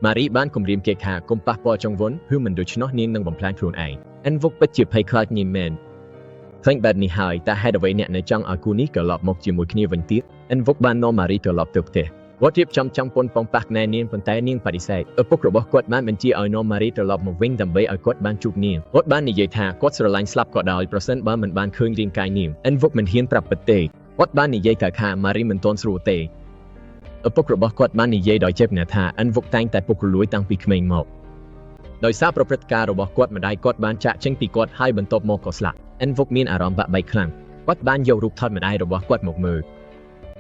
ម៉ារីបានគំរាមគេថាកុំប៉ះពាល់ចុងវុនឬមិនដូច្នោះនាងនឹងបំផ្លាញខ្លួនឯងអានវុកពិតជាភ័យខ្លាចនាងមែនឃើញបែបនេះហើយតើហេតុអ្វីអ្នកនៅចង់ឲ្យគូនេះត្រឡប់មកជាមួយគ្នាវិញទៀតអានវុកបាននាំម៉ារីត្រឡប់ទៅផ្ទះគាត់រៀបចំចង់ពន់ប៉ងប៉ះណែនាងប៉ុន្តែនាងបដិសេធឪពុករបស់គាត់បានបញ្ជាឲ្យនាំម៉ារីត្រឡប់មកវិញដើម្បីឲ្យគាត់បានជួបនាងគាត់បាននិយាយថាគាត់ស្រឡាញ់ស្លាប់ក៏ដោយប្រសិនបើមិនបានឃើញរាងកាយនាងអិនវុកមិនហ៊ានប្រាប់ពិតទេគាត់បាននិយាយថាម៉ារីមិនទាន់ស្រួលទេឪពុករបស់គាត់បាននិយាយដោយចេតនាថាអិនវុកតែងតែពុករលួយតាំងពីក្មេងមកដោយសារប្រព្រឹត្តការរបស់គាត់ម្ដាយគាត់បានចាក់ចេញពីគាត់ហើយបន្ទាប់មកក៏ស្លាប់អិនវុកមានអារម្មណ៍បាក់បែកខ្លាំងគាត់បានយករូបថតម្ដាយរបស់គាត់មកមើល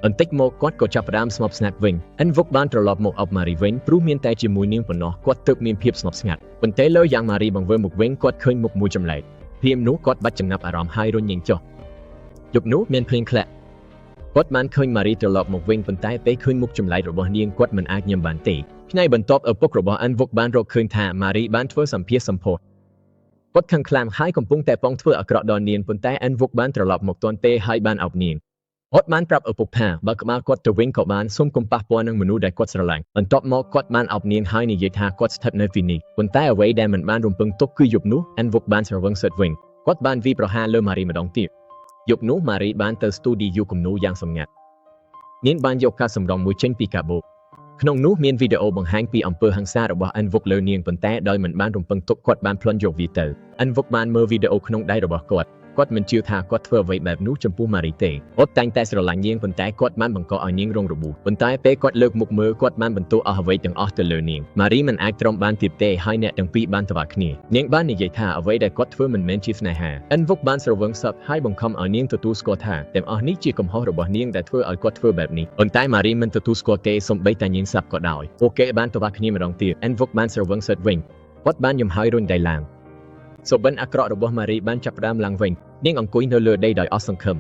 បន្តិចមកគាត់ក៏ចាប់ផ្ដើមស្ងប់ស្ងាត់វិញអិនវុកបានត្រឡប់មកអបម៉ារីវិញព្រោះមានតែជាមួយនាងប៉ុណ្ណោះគាត់ទើបមានភាពស្ងប់ស្ងាត់ប៉ុន្តែលើយ៉ាងម៉ារីបង្វិលមកវិញគាត់ឃើញមុខមួយចម្លែកភ្លាមនោះគាត់បាត់ចំណាប់អារម្មណ៍ហើយរុញនាងចុះយប់នោះមានភ្លៀងធ្លាក់គាត់បានឃើញម៉ារីត្រឡប់មកវិញប៉ុន្តែពេលឃើញមុខចម្លែករបស់នាងគាត់មិនអាចញ៉ាំបានទេថ្ងៃបន្ទាប់ឪពុករបស់អិនវុកបានរកឃើញថាម៉ារីបានធ្វើសម្ភារសម្ផស្សគាត់ខឹងខ្លាំងហើយកំពុងតែប៉ងធ្វើអាក្រក់ដល់នាងប៉ុន្តែអិនវុកបានត្រឡប់មកទាន់ពេលហើយបានអោបនាងគាត់បានប្រាប់ឪពុកថាបើក្បាលគាត់ទៅវិញក៏បានសូមកុំប៉ះពាល់នឹងមនុស្សដែលគាត់ស្រឡាញ់បន្ទាប់មកគាត់បានអោបនាងហើយនិយាយថាគាត់ស្ថិតនៅទីនេះប៉ុន្តែអ្វីដែលមិនបានរំពឹងទុកគឺយប់នោះអិនវុកបានស្រវឹងសិតវិញគាត់បានវាយប្រហារលើម៉ារីម្ដងទៀតយប់នោះម៉ារីបានទៅស្ទូឌីយ៉ូគំនូយ៉ាងសម្ងាត់នាងបានយកកាសសម្រងមួយចេញពីកាបូបក្នុងនោះមានវីដេអូបង្ហាញពីអំពើហិង្សារបស់អិនវុកលើនាងប៉ុន្តែដោយមិនបានរំពឹងទុកគាត់បានប្លន់យកវាទៅអិនវុកបានមើលវីដេអូក្នុងដៃរបស់គាត់គាត់មិនជឿថាគាត់ធ្វើអ្វីបែបនោះចំពោះម៉ារីទេគាត់តែងតែស្រឡាញ់នាងប៉ុន្តែគាត់បានបង្កឲ្យនាងរងរបួសប៉ុន្តែពេលគាត់លើកមុខមើលគាត់បានបន្ទោសអស់អ្វីទាំងអស់ទៅលើនាងម៉ារីមិនអាចទ្រាំបានទៀតទេហើយអ្នកទាំងពីរបានតវ៉ាគ្នានាងបាននិយាយថាអ្វីដែលគាត់ធ្វើមិនមែនជាស្នេហាអិនវុកបានស្រវឹងសឹកហើយបង្ខំឲ្យនាងទទួលស្គាល់ថាទាំងអស់នេះជាកំហុសរបស់នាងដែលធ្វើឲ្យគាត់ធ្វើបែបនេះប៉ុន្តែម៉ារីមិនទទួលស្គាល់ទេសូម្បីតែនាងស្លាប់ក៏ដោយពួកគេបានតវ៉ាគ្នាម្ដងទៀតអិនវុកបានស្រវឹងសឹកវិញគាត់បានយំហើយរុញដៃឡើងសុបិនអាក្រក់របស់ម៉ារីបានចាប់ផ្ដើមឡើងវិញនាងអង្គុយនៅលើដីដោយអស់សង្ឃឹម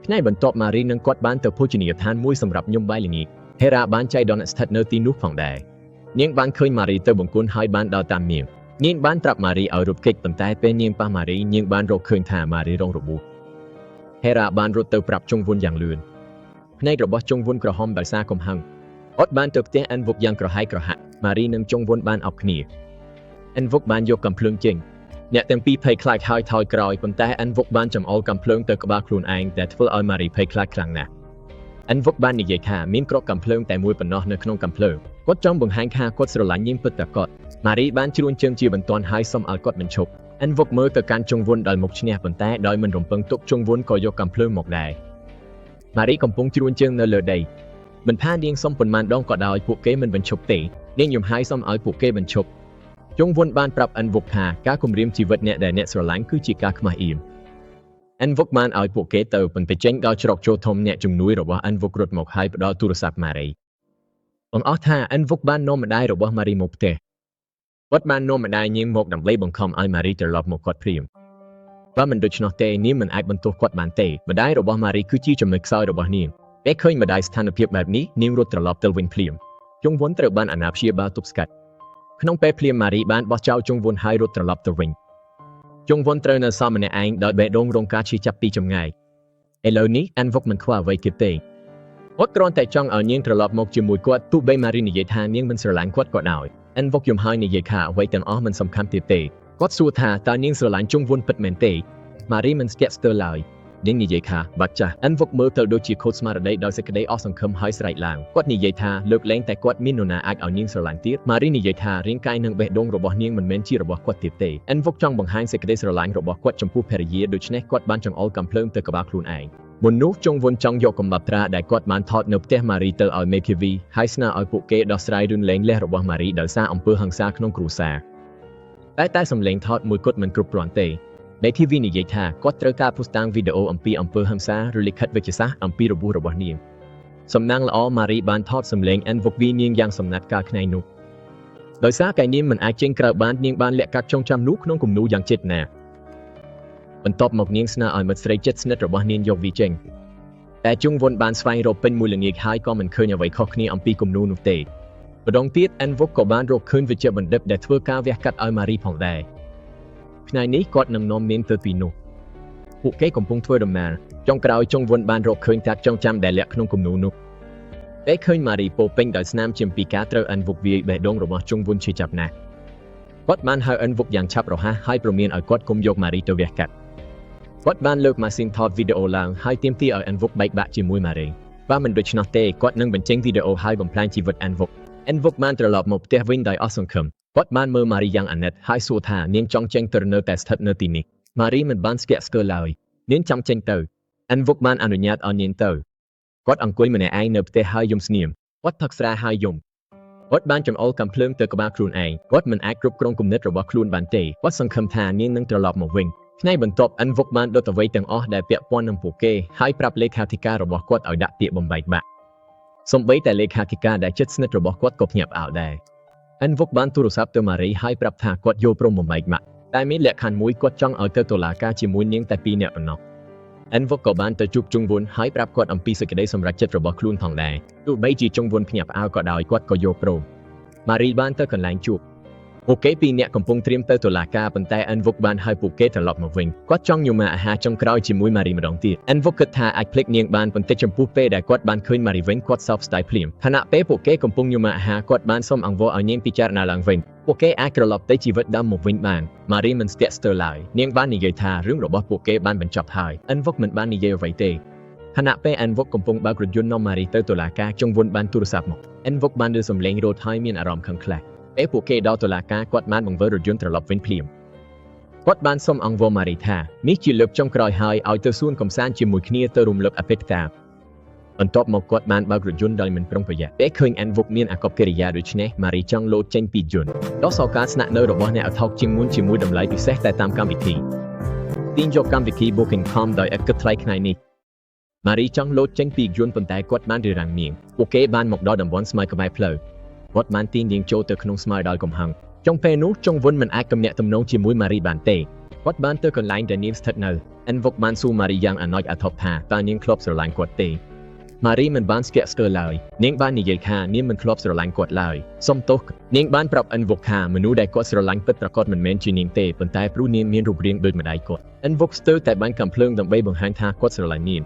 ថ្ងៃបន្ទាប់ម៉ារីនិងគាត់បានទៅភោជនីយដ្ឋានមួយសម្រាប់ញ៉ាំបាយល្ងាចហេរ៉ាបានចៃដន្យស្ថិតនៅទីនោះផងដែរនាងបានឃើញម៉ារីទៅបង្គន់ហើយបានដើរតាមនាងនាងបានប្រាប់ម៉ារីឲ្យរត់គេចប៉ុន្តែពេលនាងប៉ះម៉ារីនាងបានរកឃើញថាម៉ារីរងរបួសហេរ៉ាបានរត់ទៅប្រាប់ជុងវុនយ៉ាងលឿនភ្នែករបស់ជុងវុនក្រហមដោយសារកំហឹងគាត់បានទៅផ្ទះអានវុកយ៉ាងក្រហាយក្រហាក់ម៉ារីនិងជុងវុនបានអោបគ្នាអានវុកបានយកកាំភ្លើងចេញអ្នកទាំងពីរភ័យខ្លាចហើយថយក្រោយប៉ុន្តែអានវុកបានចំអល់កាំភ្លើងទៅក្បាលខ្លួនឯងដែលធ្វើឲ្យម៉ារីភ័យខ្លាចខ្លាំងណាស់អានវុកបាននិយាយថាមានគ្រាប់កាំភ្លើងតែមួយប៉ុណ្ណោះនៅក្នុងកាំភ្លើងគាត់ចង់បង្ហាញថាគាត់ស្រឡាញ់នាងពិតប្រាកដម៉ារីបានជ្រួញជើងជាបន្ទាន់ហើយសុំឲ្យគាត់បញ្ឈប់អានវុកមើលទៅកាន់ជុងវុនដោយមុខឈ្នះប៉ុន្តែដោយមិនរំពឹងទុកជុងវុនក៏យកកាំភ្លើងមកដែរម៉ារីកំពុងជ្រួញជើងនៅលើដីមិនថានាងសុំប៉ុន្មានដងក៏ដោយពួកគេមិនបញ្ឈប់ទេនាងយំហើយសុំឲ្យពួកគេបញ្ឈប់ជុងវុនបានប្រាប់អិនវុកថាការគំរាមជីវិតអ្នកដែលអ្នកស្រឡាញ់គឺជាការខ្មាស់អៀនអិនវុកបានឲ្យពួកគេទៅប៉ុន្តែចេញដល់ច្រកចូលធំអ្នកជំនួយរបស់អិនវុករត់មកហើយផ្ដល់ទូរស័ព្ទម៉ារីបង្អស់ថាអិនវុកបាននាំម្ដាយរបស់ម៉ារីមកផ្ទះគាត់បាននាំម្ដាយនាងមកដើម្បីបង្ខំឲ្យម៉ារីត្រឡប់មកគាត់ព្រាមបើមិនដូច្នោះទេនាងមិនអាចបន្ទោសគាត់បានទេម្ដាយរបស់ម៉ារីគឺជាចំណុចខ្សោយរបស់នាងពេលឃើញម្ដាយស្ថានភាពបែបនេះនាងរត់ត្រឡប់ទៅវិញភ្លាមជុងវុនត្រូវបានអាណាព្យាបាលទប់ស្កាត់ក្នុងពេលភ្លាមម៉ារីបានបោះចោលជុងវុនហើយរត់ត្រឡប់ទៅវិញជុងវុនត្រូវនៅសល់ម្នាក់ឯងដោយបេះដូងរងការឈឺចាប់ពីចម្ងាយឥឡូវនេះអានវុកមិនខ្វល់អ្វីទៀតទេគាត់គ្រាន់តែចង់ឲ្យនាងត្រឡប់មកជាមួយគាត់ទោះបីម៉ារីនិយាយថានាងមិនស្រឡាញ់គាត់ក៏ដោយអានវុកយំហើយនិយាយថាអ្វីទាំងអស់មិនសំខាន់ទៀតទេគាត់សួរថាតើនាងស្រឡាញ់ជុងវុនពិតមែនទេម៉ារីមិនស្ទាក់ស្ទើរឡើយនាងនិយាយថាបាត់ចាស់អានវុកមើលទៅដូចជាខូចស្មារតីដោយសេចក្តីអស់សង្ឃឹមហើយស្រែកឡើងគាត់និយាយថាលើកលែងតែគាត់មាននរណាអាចឲ្យនាងស្រឡាញ់ទៀតម៉ារីនិយាយថារាងកាយនិងបេះដូងរបស់នាងមិនមែនជារបស់គាត់ទៀតទេអានវុកចង់បង្ហាញសេចក្តីស្រឡាញ់របស់គាត់ចំពោះភរិយាដូច្នេះគាត់បានចង្អុលកាំភ្លើងទៅក្បាលខ្លួនឯងមុននោះជុងវុនចង់យកកំបាប់ត្រាដែលគាត់បានថតនៅផ្ទះម៉ារីទៅឲ្យមេធាវីហើយស្នើឲ្យពួកគេដោះស្រាយរឿងលែងលះរបស់ម៉ារីដោយសារអំពើហិង្សាក្នុងគ្រួសារ តែតែសំឡេងថតមួយគត់មិនគ្រប់គ្រាន់ទេមេធាវីនិយាយថាគាត់ត្រូវការភស្តុតាងវីដេអូអំពីអំពើហិង្សាឬលិខិតវេជ្ជសាស្ត្រអំពីរបួសរបស់នាងសំណាងល្អម៉ារីបានថតសំឡេងអិនវុកវីនាងយ៉ាងសំណាត់កាលថ្ងៃនោះដោយសារកែនាងមិនអាចចេញក្រៅបាននាងបានលាក់កាត់ចងចាំនោះក្នុងគំនូរយ៉ាងចេតនាបន្ទាប់មកនាងស្នើឲ្យមិត្តស្រីជិតស្និទ្ធរបស់នាងយកវាចេញតែជុងវុនបានស្វែងរកពេញមួយល្ងាចហើយក៏មិនឃើញអ្វីខុសគ្នាអំពីគំនូរនោះទេម្ដងទៀតអិនវុកក៏បានរកឃើញវេជ្ជបណ្ឌិតដែលធ្វើការវះកាត់ឲ្យម៉ារីផងដែរថ្ងៃនេះគាត់នឹងនាំនាងទៅទីនោះពួកគេកំពុងធ្វើដំណើរចុងក្រោយជុងវុនបានរកឃើញតាចងចាំដែលលាក់ក្នុងគំនូរនោះពេលឃើញម៉ារីពោពេញដោយស្នាមជាពីការត្រូវអិនវុកវាយបេះដូងរបស់ជុងវុនឈឺចាប់ណាស់គាត់បានហៅអិនវុកយ៉ាងឆាប់រហ័សហើយព្រមានឲ្យគាត់កុំយកម៉ារីទៅវះកាត់គាត់បានលើកម៉ាស៊ីនថតវីដេអូឡើងហើយទាមទារឲ្យអិនវុកបែកបាក់ជាមួយម៉ារីបើមិនដូច្នោះទេគាត់នឹងបញ្ចេញវីដេអូហើយបំផ្លាញជីវិតអិនវុកអិនវុកបានត្រឡប់មកផ្ទះវិញដោយអស់សង្ឃឹមគាត់បានមើលម៉ារីយ៉ាងអាណិតហើយសួរថានាងចង់ចេញទៅនៅតែស្ថិតនៅទីនេះម៉ារីមិនបានស្ទាក់ស្ទើរឡើយនាងចង់ចេញទៅអិនវុកបានអនុញ្ញាតឲ្យនាងទៅគាត់អង្គុយម្នាក់ឯងនៅផ្ទះហើយយំស្ងៀមគាត់ផឹកស្រាហើយយំគាត់បានចំអល់កំភ្លើងទៅក្បាលខ្លួនឯងគាត់មិនអាចគ្រប់គ្រងគំនិតរបស់ខ្លួនបានទេគាត់សង្ឃឹមថានាងនឹងត្រឡប់មកវិញថ្ងៃបន្ទាប់អិនវុកបានដុតអ្វីទាំងអស់ដែលពាក់ព័ន្ធនឹងពួកគេហើយប្រាប់លេខាធិការរបស់គាត់ឲ្យដាក់ពាក្យបំបែកបាក់សូម្បីតែលេខាធិការដែលជិតស្និទ្ធរបស់គាត់ក៏ភ្ញាក់ផ្អើលដែរអិនវុកបានទូរស័ព្ទទៅម៉ារីហើយប្រាប់ថាគាត់យល់ព្រមបំបែកបាក់តែមានលក្ខខណ្ឌមួយគាត់ចង់ឲ្យទៅតុលាការជាមួយនាងតែពីរនាក់ប៉ុណ្ណោះអិនវុកក៏បានទៅជួបជុងវុនហើយប្រាប់គាត់អំពីសេចក្តីសម្រេចចិត្តរបស់ខ្លួនផងដែរទោះបីជាជុងវុនភ្ញាក់ផ្អើលក៏ដោយគាត់ក៏យល់ព្រមម៉ារីបានទៅកន្លែងជួបពួកគេពីរនាក់កំពុងត្រៀមទៅតុលាការប៉ុន្តែអិនវុកបានហៅពួកគេត្រឡប់មកវិញគាត់ចង់ញ៉ាំអាហារចុងក្រោយជាមួយម៉ារីម្ដងទៀតអិនវុកគិតថាអាចភ្លេចនាងបានប៉ុន្តែចំពោះពេលដែលគាត់បានឃើញម៉ារីវិញគាត់សោកស្ដាយភ្លាមខណៈពេលពួកគេកំពុងញ៉ាំអាហារគាត់បានសុំអង្វរឲ្យនាងពិចារណាឡើងវិញពួកគេអាចត្រឡប់ទៅជីវិតដើមមកវិញបានម៉ារីមិនស្ទាក់ស្ទើរឡើយនាងបាននិយាយថារឿងរបស់ពួកគេបានបញ្ចប់ហើយអិនវុកមិនបាននិយាយអ្វីទេខណៈពេលអិនវុកកំពុងបើករថយន្តនាំម៉ារីទៅតុលាការចុងវុនបានទូរស័ព្ទមកអិនវុកបានឮសំឡេងរត់ហើយមានអារម្មណ៍ខឹងខ្លះពេលពួកគេដល់តុលាការគាត់បានបង្វិលរថយន្តត្រឡប់វិញភ្លាមគាត់បានសុំអង្វរម៉ារីថានេះជាលើកចុងក្រោយហើយឲ្យទៅសួនកំសាន្តជាមួយគ្នាទៅរំលឹកអតីតកាលបន្ទាប់មកគាត់បានបើករថយន្តដោយមិនប្រុងប្រយ័ត្នពេលឃើញអិនវុកមានអាកប្បកិរិយាដូចនេះម៉ារីចង់លោតចេញពីយន្តដោះសោការស្នាក់នៅរបស់អ្នកអថោកជាងមុនជាមួយតម្លៃពិសេសតែតាមកម្មវិធីទាញយកកម្មវិធី Booking.com ដោយឥតគិតថ្លៃថ្ងៃនេះម៉ារីចង់លោតចេញពីយន្តប៉ុន្តែគាត់បានរារាំងនាងពួកគេបានមកដល់តំបន់ស្មៅក្បែរផ្លូវគាត់បានទាញនាងចូលទៅក្នុងស្មៅដោយកំហឹងចុងពេលនោះចុងវុនមិនអាចទំនាក់ទំនងជាមួយម៉ារីបានទេគាត់បានទៅកន្លែងដែលនាងស្ថិតនៅអិនវុកបានសួរម៉ារីយ៉ាងអាណិចអាធប់ថាតើនាងធ្លាប់ស្រឡាញ់គាត់ទេម៉ារីមិនបានស្ទាក់ស្ទើរឡើយនាងបាននិយាយថានាងមិនធ្លាប់ស្រឡាញ់គាត់ឡើយសុំទោសនាងបានប្រាប់អិនវុកថាមនុស្សដែលគាត់ស្រឡាញ់ពិតប្រាកដមិនមែនជានាងទេប៉ុន្តែព្រោះនាងមានរូបរាងដូចម្ដាយគាត់អិនវុកស្ទើរតែបានកាំភ្លើងដើម្បីបង្ហាញថាគាត់ស្រឡាញ់នាង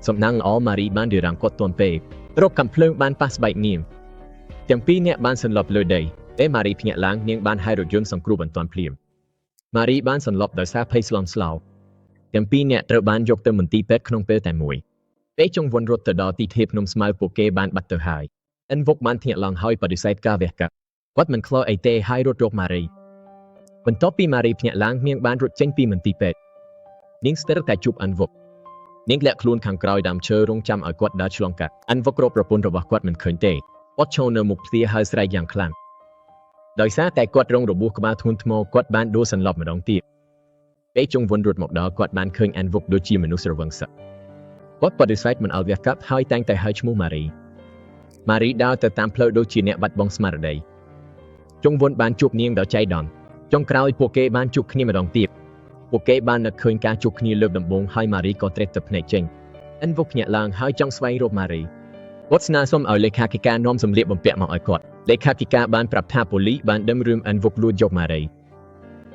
សំណាងល្អម៉ារីបានរារាំងគាត់ទាន់ពេលទ្រពកាំភ្លើងបានប៉ះស្បែកនាងទាំងពីរនាក់បានសន្លប់លើដីពេលម៉ារីភ្ញាក់ឡើងនាងបានហៅរថយន្តសង្គ្រោះបន្ទាន់ភ្លាមម៉ារីបានសន្លប់ដោយសារភ័យស្លន់ស្លោទាំងពីរនាក់ត្រូវបានយកទៅមន្ទីរពេទ្យក្នុងពេលតែមួយពេលចុងវុនរត់ទៅដល់ទីធាបភ្នំស្មៅពួកគេបានបាត់ទៅហើយអិនវុកបានភ្ញាក់ឡើងហើយបដិសេធការវះកាត់គាត់មិនខ្លោអីទេហើយរត់រកម៉ារីបន្ទាប់ពីម៉ារីភ្ញាក់ឡើងនាងបានរត់ចេញពីមន្ទីរពេទ្យនាងស្ទើរតែជួបអិនវុកនាងលាក់ខ្លួនខាងក្រោយដើមឈើរងចាំឲ្យគាត់ដើរឆ្លងកាត់អិនវុករកប្រពន្ធរបស់គាត់មិនឃើញទេគាត់ឈរនៅមុខទ្វារហើយស្រែកយ៉ាងខ្លាំងដោយសារតែគាត់រងរបួសក្បាលធ្ងន់ធ្ងរគាត់បានដួលសន្លប់ម្ដងទៀតពេលចុងវុនរត់មកដល់គាត់បានឃើញអិនវុកដូចជាមនុស្សស្រវឹងសឹកគាត់បដិសេធមិនឲ្យវះកាត់ហើយតែងតែហៅឈ្មោះម៉ារីម៉ារីដើរទៅតាមផ្លូវដូចជាអ្នកបាត់បង់ស្មារតីចុងវុនបានជួបនាងដល់ចៃដន្យចុងក្រោយពួកគេបានជួបគ្នាម្ដងទៀតពួកគេបាននឹកឃើញការជួបគ្នាលើកដំបូងហើយម៉ារីក៏ត្រេះទឹកភ្នែកចេញអិនវុកភ្ញាក់ឡើងហើយចង់ស្វែងរកម៉ារីគាត់ស្នើសុំឲ្យលេខាធិការនាំសម្លៀកបំពាក់មកឲ្យគាត់លេខាធិការបានប្រាប់ថាប៉ូលីសបានដឹងរឿងអិនវុកលួចយកម៉ារី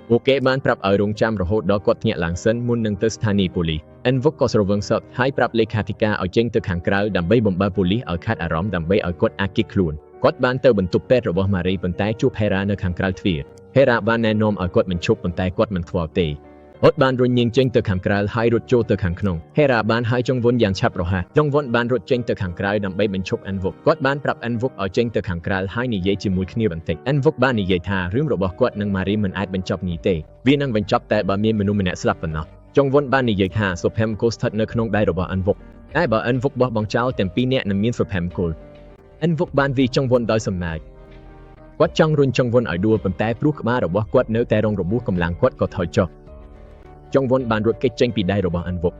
ពួកគេបានប្រាប់ឲ្យរងចាំរហូតដល់គាត់ភ្ញាក់ឡើងសិនមុននឹងទៅស្ថានីយ៍ប៉ូលីសអិនវុកក៏ស្រវឹងសឹកហើយប្រាប់លេខាធិការឲ្យចេញទៅខាងក្រៅដើម្បីបំរើប៉ូលីសឲ្យខាត់អារម្មណ៍ដើម្បីឲ្យគាត់អាចគេចខ្លួនគាត់បានទៅបន្ទប់ពេទ្យរបស់ម៉ារីប៉ុន្តែជួបហេរ៉ានៅខាងក្រៅទ្វារហេរ៉ាបានណែនាំឲ្យគាត់មិនឈប់ប៉ុន្តែគាត់មិនខ្វល់ទេគាត់បានរុញនាងចេញទៅខាងក្រៅហើយរត់ចូលទៅខាងក្នុងហេរ៉ាបានហៅចុងវុនយ៉ាងឆាប់រហ័សចុងវុនបានរត់ចេញទៅខាងក្រៅដើម្បីបញ្ឈប់អិនវុកគាត់បានប្រាប់អិនវុកឲ្យចេញទៅខាងក្រៅហើយនិយាយជាមួយគ្នាបន្តិចអិនវុកបាននិយាយថារឿងរបស់គាត់និងម៉ារីមិនអាចបញ្ចប់នេះទេវានឹងបញ្ចប់តែបើមានមនុស្សម្នាក់ស្លាប់ប៉ុណ្ណោះចុងវុនបាននិយាយថាសុភមង្គលស្ថិតនៅក្នុងដៃរបស់អិនវុកតែបើអិនវុកបោះបង់ចោលទាំងពីរនាក់នឹងមានសុភមង្គលអិនវុកបានវាយចុងវុនដោយសំណាច គាត់ចង់រុញចុងវុនឲ្យដួលប៉ុន្តែព្រោះក្បាលរបស់គាត់នៅតែរងរបួសកម្លាំងគាត់ក៏ថយចុះចុងវុនបានរត់គេចចេញពីដៃរបស់អាន់វុក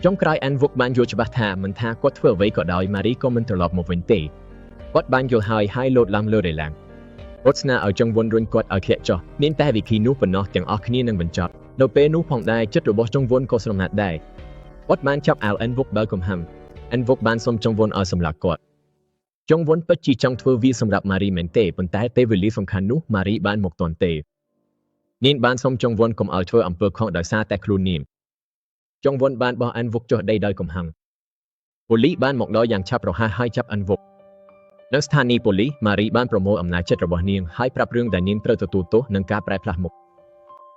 ចុងក្រោយអាន់វុកបានយល់ច្បាស់ថាមិនថាគាត់ធ្វើអ្វីក៏ដោយម៉ារីក៏មិនត្រឡប់មកវិញទេគាត់បានយល់ហើយហើយលោតឡើងលើរេឡាំងគាត់ស្នើឲ្យចុងវុនរុញគាត់ឲ្យធ្លាក់ចុះមានតែវិធីនោះប៉ុណ្ណោះទាំងអស់គ្នានឹងបញ្ចប់នៅពេលនោះផងដែរចិត្តរបស់ចុងវុនក៏ស្រងាត់ដែរគាត់បានចាប់អាវអាន់វុកបើកំហាំអាន់វុកបានសុំចុងវុនឲ្យសម្លាប់គាត់ចុងវុនពិតជាចង់ធ្វើវាសម្រាប់ម៉ារីមែនទេប៉ុន្តែពេលវេលាសំខាន់នោះម៉ារីបានមកទាន់ទេនាងបានសុំចុងវុនកុំឲ្យធ្វើអំពើខុសដោយសារតែខ្លួននាងចុងវុនបានបោះអាន់វុកចុះដីដោយកំហឹងប៉ូលីសបានមកដល់យ៉ាងឆាប់រហ័សហើយចាប់អាន់វុកនៅស្ថានីយ៍ប៉ូលីសម៉ារីបានប្រមូលអំណាចចិត្តរបស់នាងហើយប្រាប់រឿងដែលនាងត្រូវទទួលទោសនិងការប្រែផ្លាស់មុខ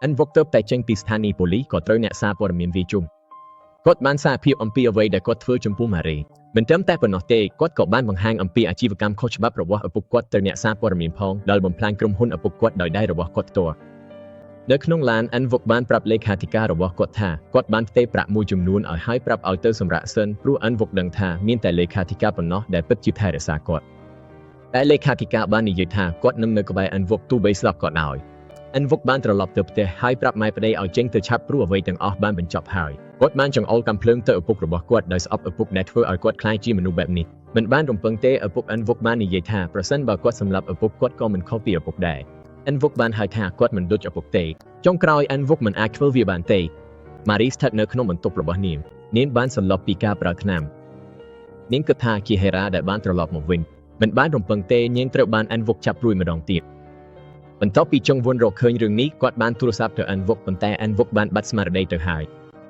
អាន់វុកទៅតែចេញពីស្ថានីយ៍ប៉ូលីសក៏ត្រូវអ្នកសារព័ត៌មានវាយជុំគាត់បានសារភាពអំពីអ្វីដែលគាត់ធ្វើចំពោះម៉ារីមិនត្រឹមតែប៉ុណ្ណោះទេគាត់ក៏បានបង្ហាញអំពីអាជីវកម្មខុសច្បាប់របស់ឪពុកគាត់ទៅអ្នកសារព័ត៌មានផងដោយបំផ្លាញក្រុមហ៊ុនឪពុកគាត់ដោយដៃរបស់គាត់ផ្ទាល់នៅក្នុងឡានអាន់វុកបានប្រាប់លេខាធិការរបស់គាត់ថាគាត់បានផ្ទេរប្រាក់មួយចំនួនឲ្យហើយប្រាប់ឲ្យទៅសម្រាកសិនព្រោះអាន់វុកដឹងថាមានតែលេខាធិការប៉ុណ្ណោះដែលពិតជាថែរក្សាគាត់តែលេខាធិការបាននិយាយថាគាត់នឹងនៅក្បែរអាន់វុកទោះបីស្លាប់ក៏ដោយអាន់វុកបានត្រឡប់ទៅផ្ទះហើយប្រាប់ម៉ែប្តីឲ្យចេញទៅឆាប់ព្រោះអ្វីទាំងអស់បានបញ្ចប់ហើយគាត់បានចង្អុលកាំភ្លើងទៅឪពុករបស់គាត់ដោយស្អប់ឪពុកដែលធ្វើឲ្យគាត់ក្លាយជាមនុស្សបែបនេះមិនបានរំពឹងទេឪពុកអាន់វុកបាននិយាយថាប្រសិនបើគាត់សម្លាប់ឪពុកគាត់ក៏មិនខុសពីឪពុកដែរអាន់វុកបានហៅថាគាត់មិនដូចឪពុកទេចុងក្រោយអាន់វុកមិនអាចធ្វើវាបានទេម៉ារីស្ថិតនៅក្នុងបន្ទប់របស់នាងនាងបានសន្លប់ពីការប្រើថ្នាំនាងគិតថាជាហេរ៉ាដែលបានត្រឡប់មកវិញមិនបានរំពឹងទេនាងត្រូវបានអាន់វុកចាប់រួចម្ដងទៀតបន្ទាប់ពីចុងវុនរកឃើញរឿងនេះគាត់បានទូរស័ព្ទទៅអាន់វុកប៉ុន្តែអាន់វុកបានបាត់ស្មារតីទៅហើយ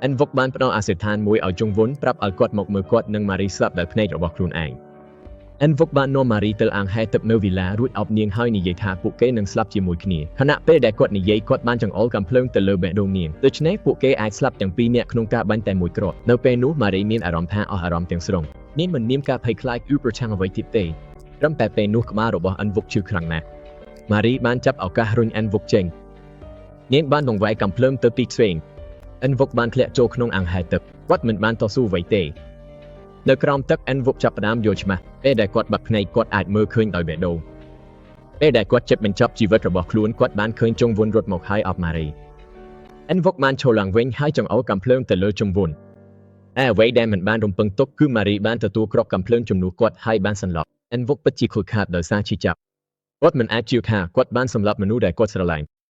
អាន់វុកបានផ្ដល់អាសយដ្ឋានមួយឲ្យចុងវុនប្រាប់ឲ្យគាត់មកមើលគាត់និងម៉ារីស្លាប់ដោយភ្នែករបស់ខ្លួនឯងអាន់វុកបាននាំម៉ារីទៅអាងហែលទឹកនៅវីឡារួចអោបនាងហើយនិយាយថាពួកគេនឹងស្លាប់ជាមួយគ្នាខណៈពេលដែលគាត់និយាយគាត់បានចង្អុលកាំភ្លើងទៅលើបេះដូងនាងដូច្នេះពួកគេអាចស្លាប់ទាំងពីរនាក់ក្នុងការបាញ់តែមួយគ្រាប់នៅពេលនោះម៉ារីមានអារម្មណ៍ថាអស់អារម្មណ៍ទាំងស្រុងនាងមិនមានការភ័យខ្លាចឬប្រឆាំងអ្វីទៀតទេត្រឹមតែពេលនោះក្បាលរបស់អាន់វុកឈឺខ្លាំងណាស់ម៉ារីបានចាប់ឱកាសរុញអាន់វុកចេញនាងបានបង្វែរកាំភ្លើងទៅទីផ្សេងអាន់វុកបានធ្លាក់ចូលក្នុងអាងហែលទឹកគាត់មិនបានតស៊ូអ្វីទេនៅក្រោមទឹកអាន់វុកចាប់ផ្ដើមយល់ច្បាស់ពេលដែលគាត់បាត់ភ្នែកគាត់អាចមើលឃើញដោយបេះដូងពេលដែលគាត់ជិតបញ្ចប់ជីវិតរបស់ខ្លួនគាត់បានឃើញចុងវុនរត់មកហើយអបម៉ារីអាន់វុកបានឈរឡើងវិញហើយចង្អុលកាំភ្លើងទៅលើចុងវុនតែអ្វីដែលមិនបានរំពឹងទុកគឺម៉ារីបានទទួលគ្រាប់កាំភ្លើងជំនួសគាត់ហើយបានសន្លប់អាន់វុកពិតជាខូចខាតដោយសារឈឺចាប់គាត់មិនអាចជឿថាគាត់បានសម្លាប់មនុស្សដែលគាត់ស្រឡាញ់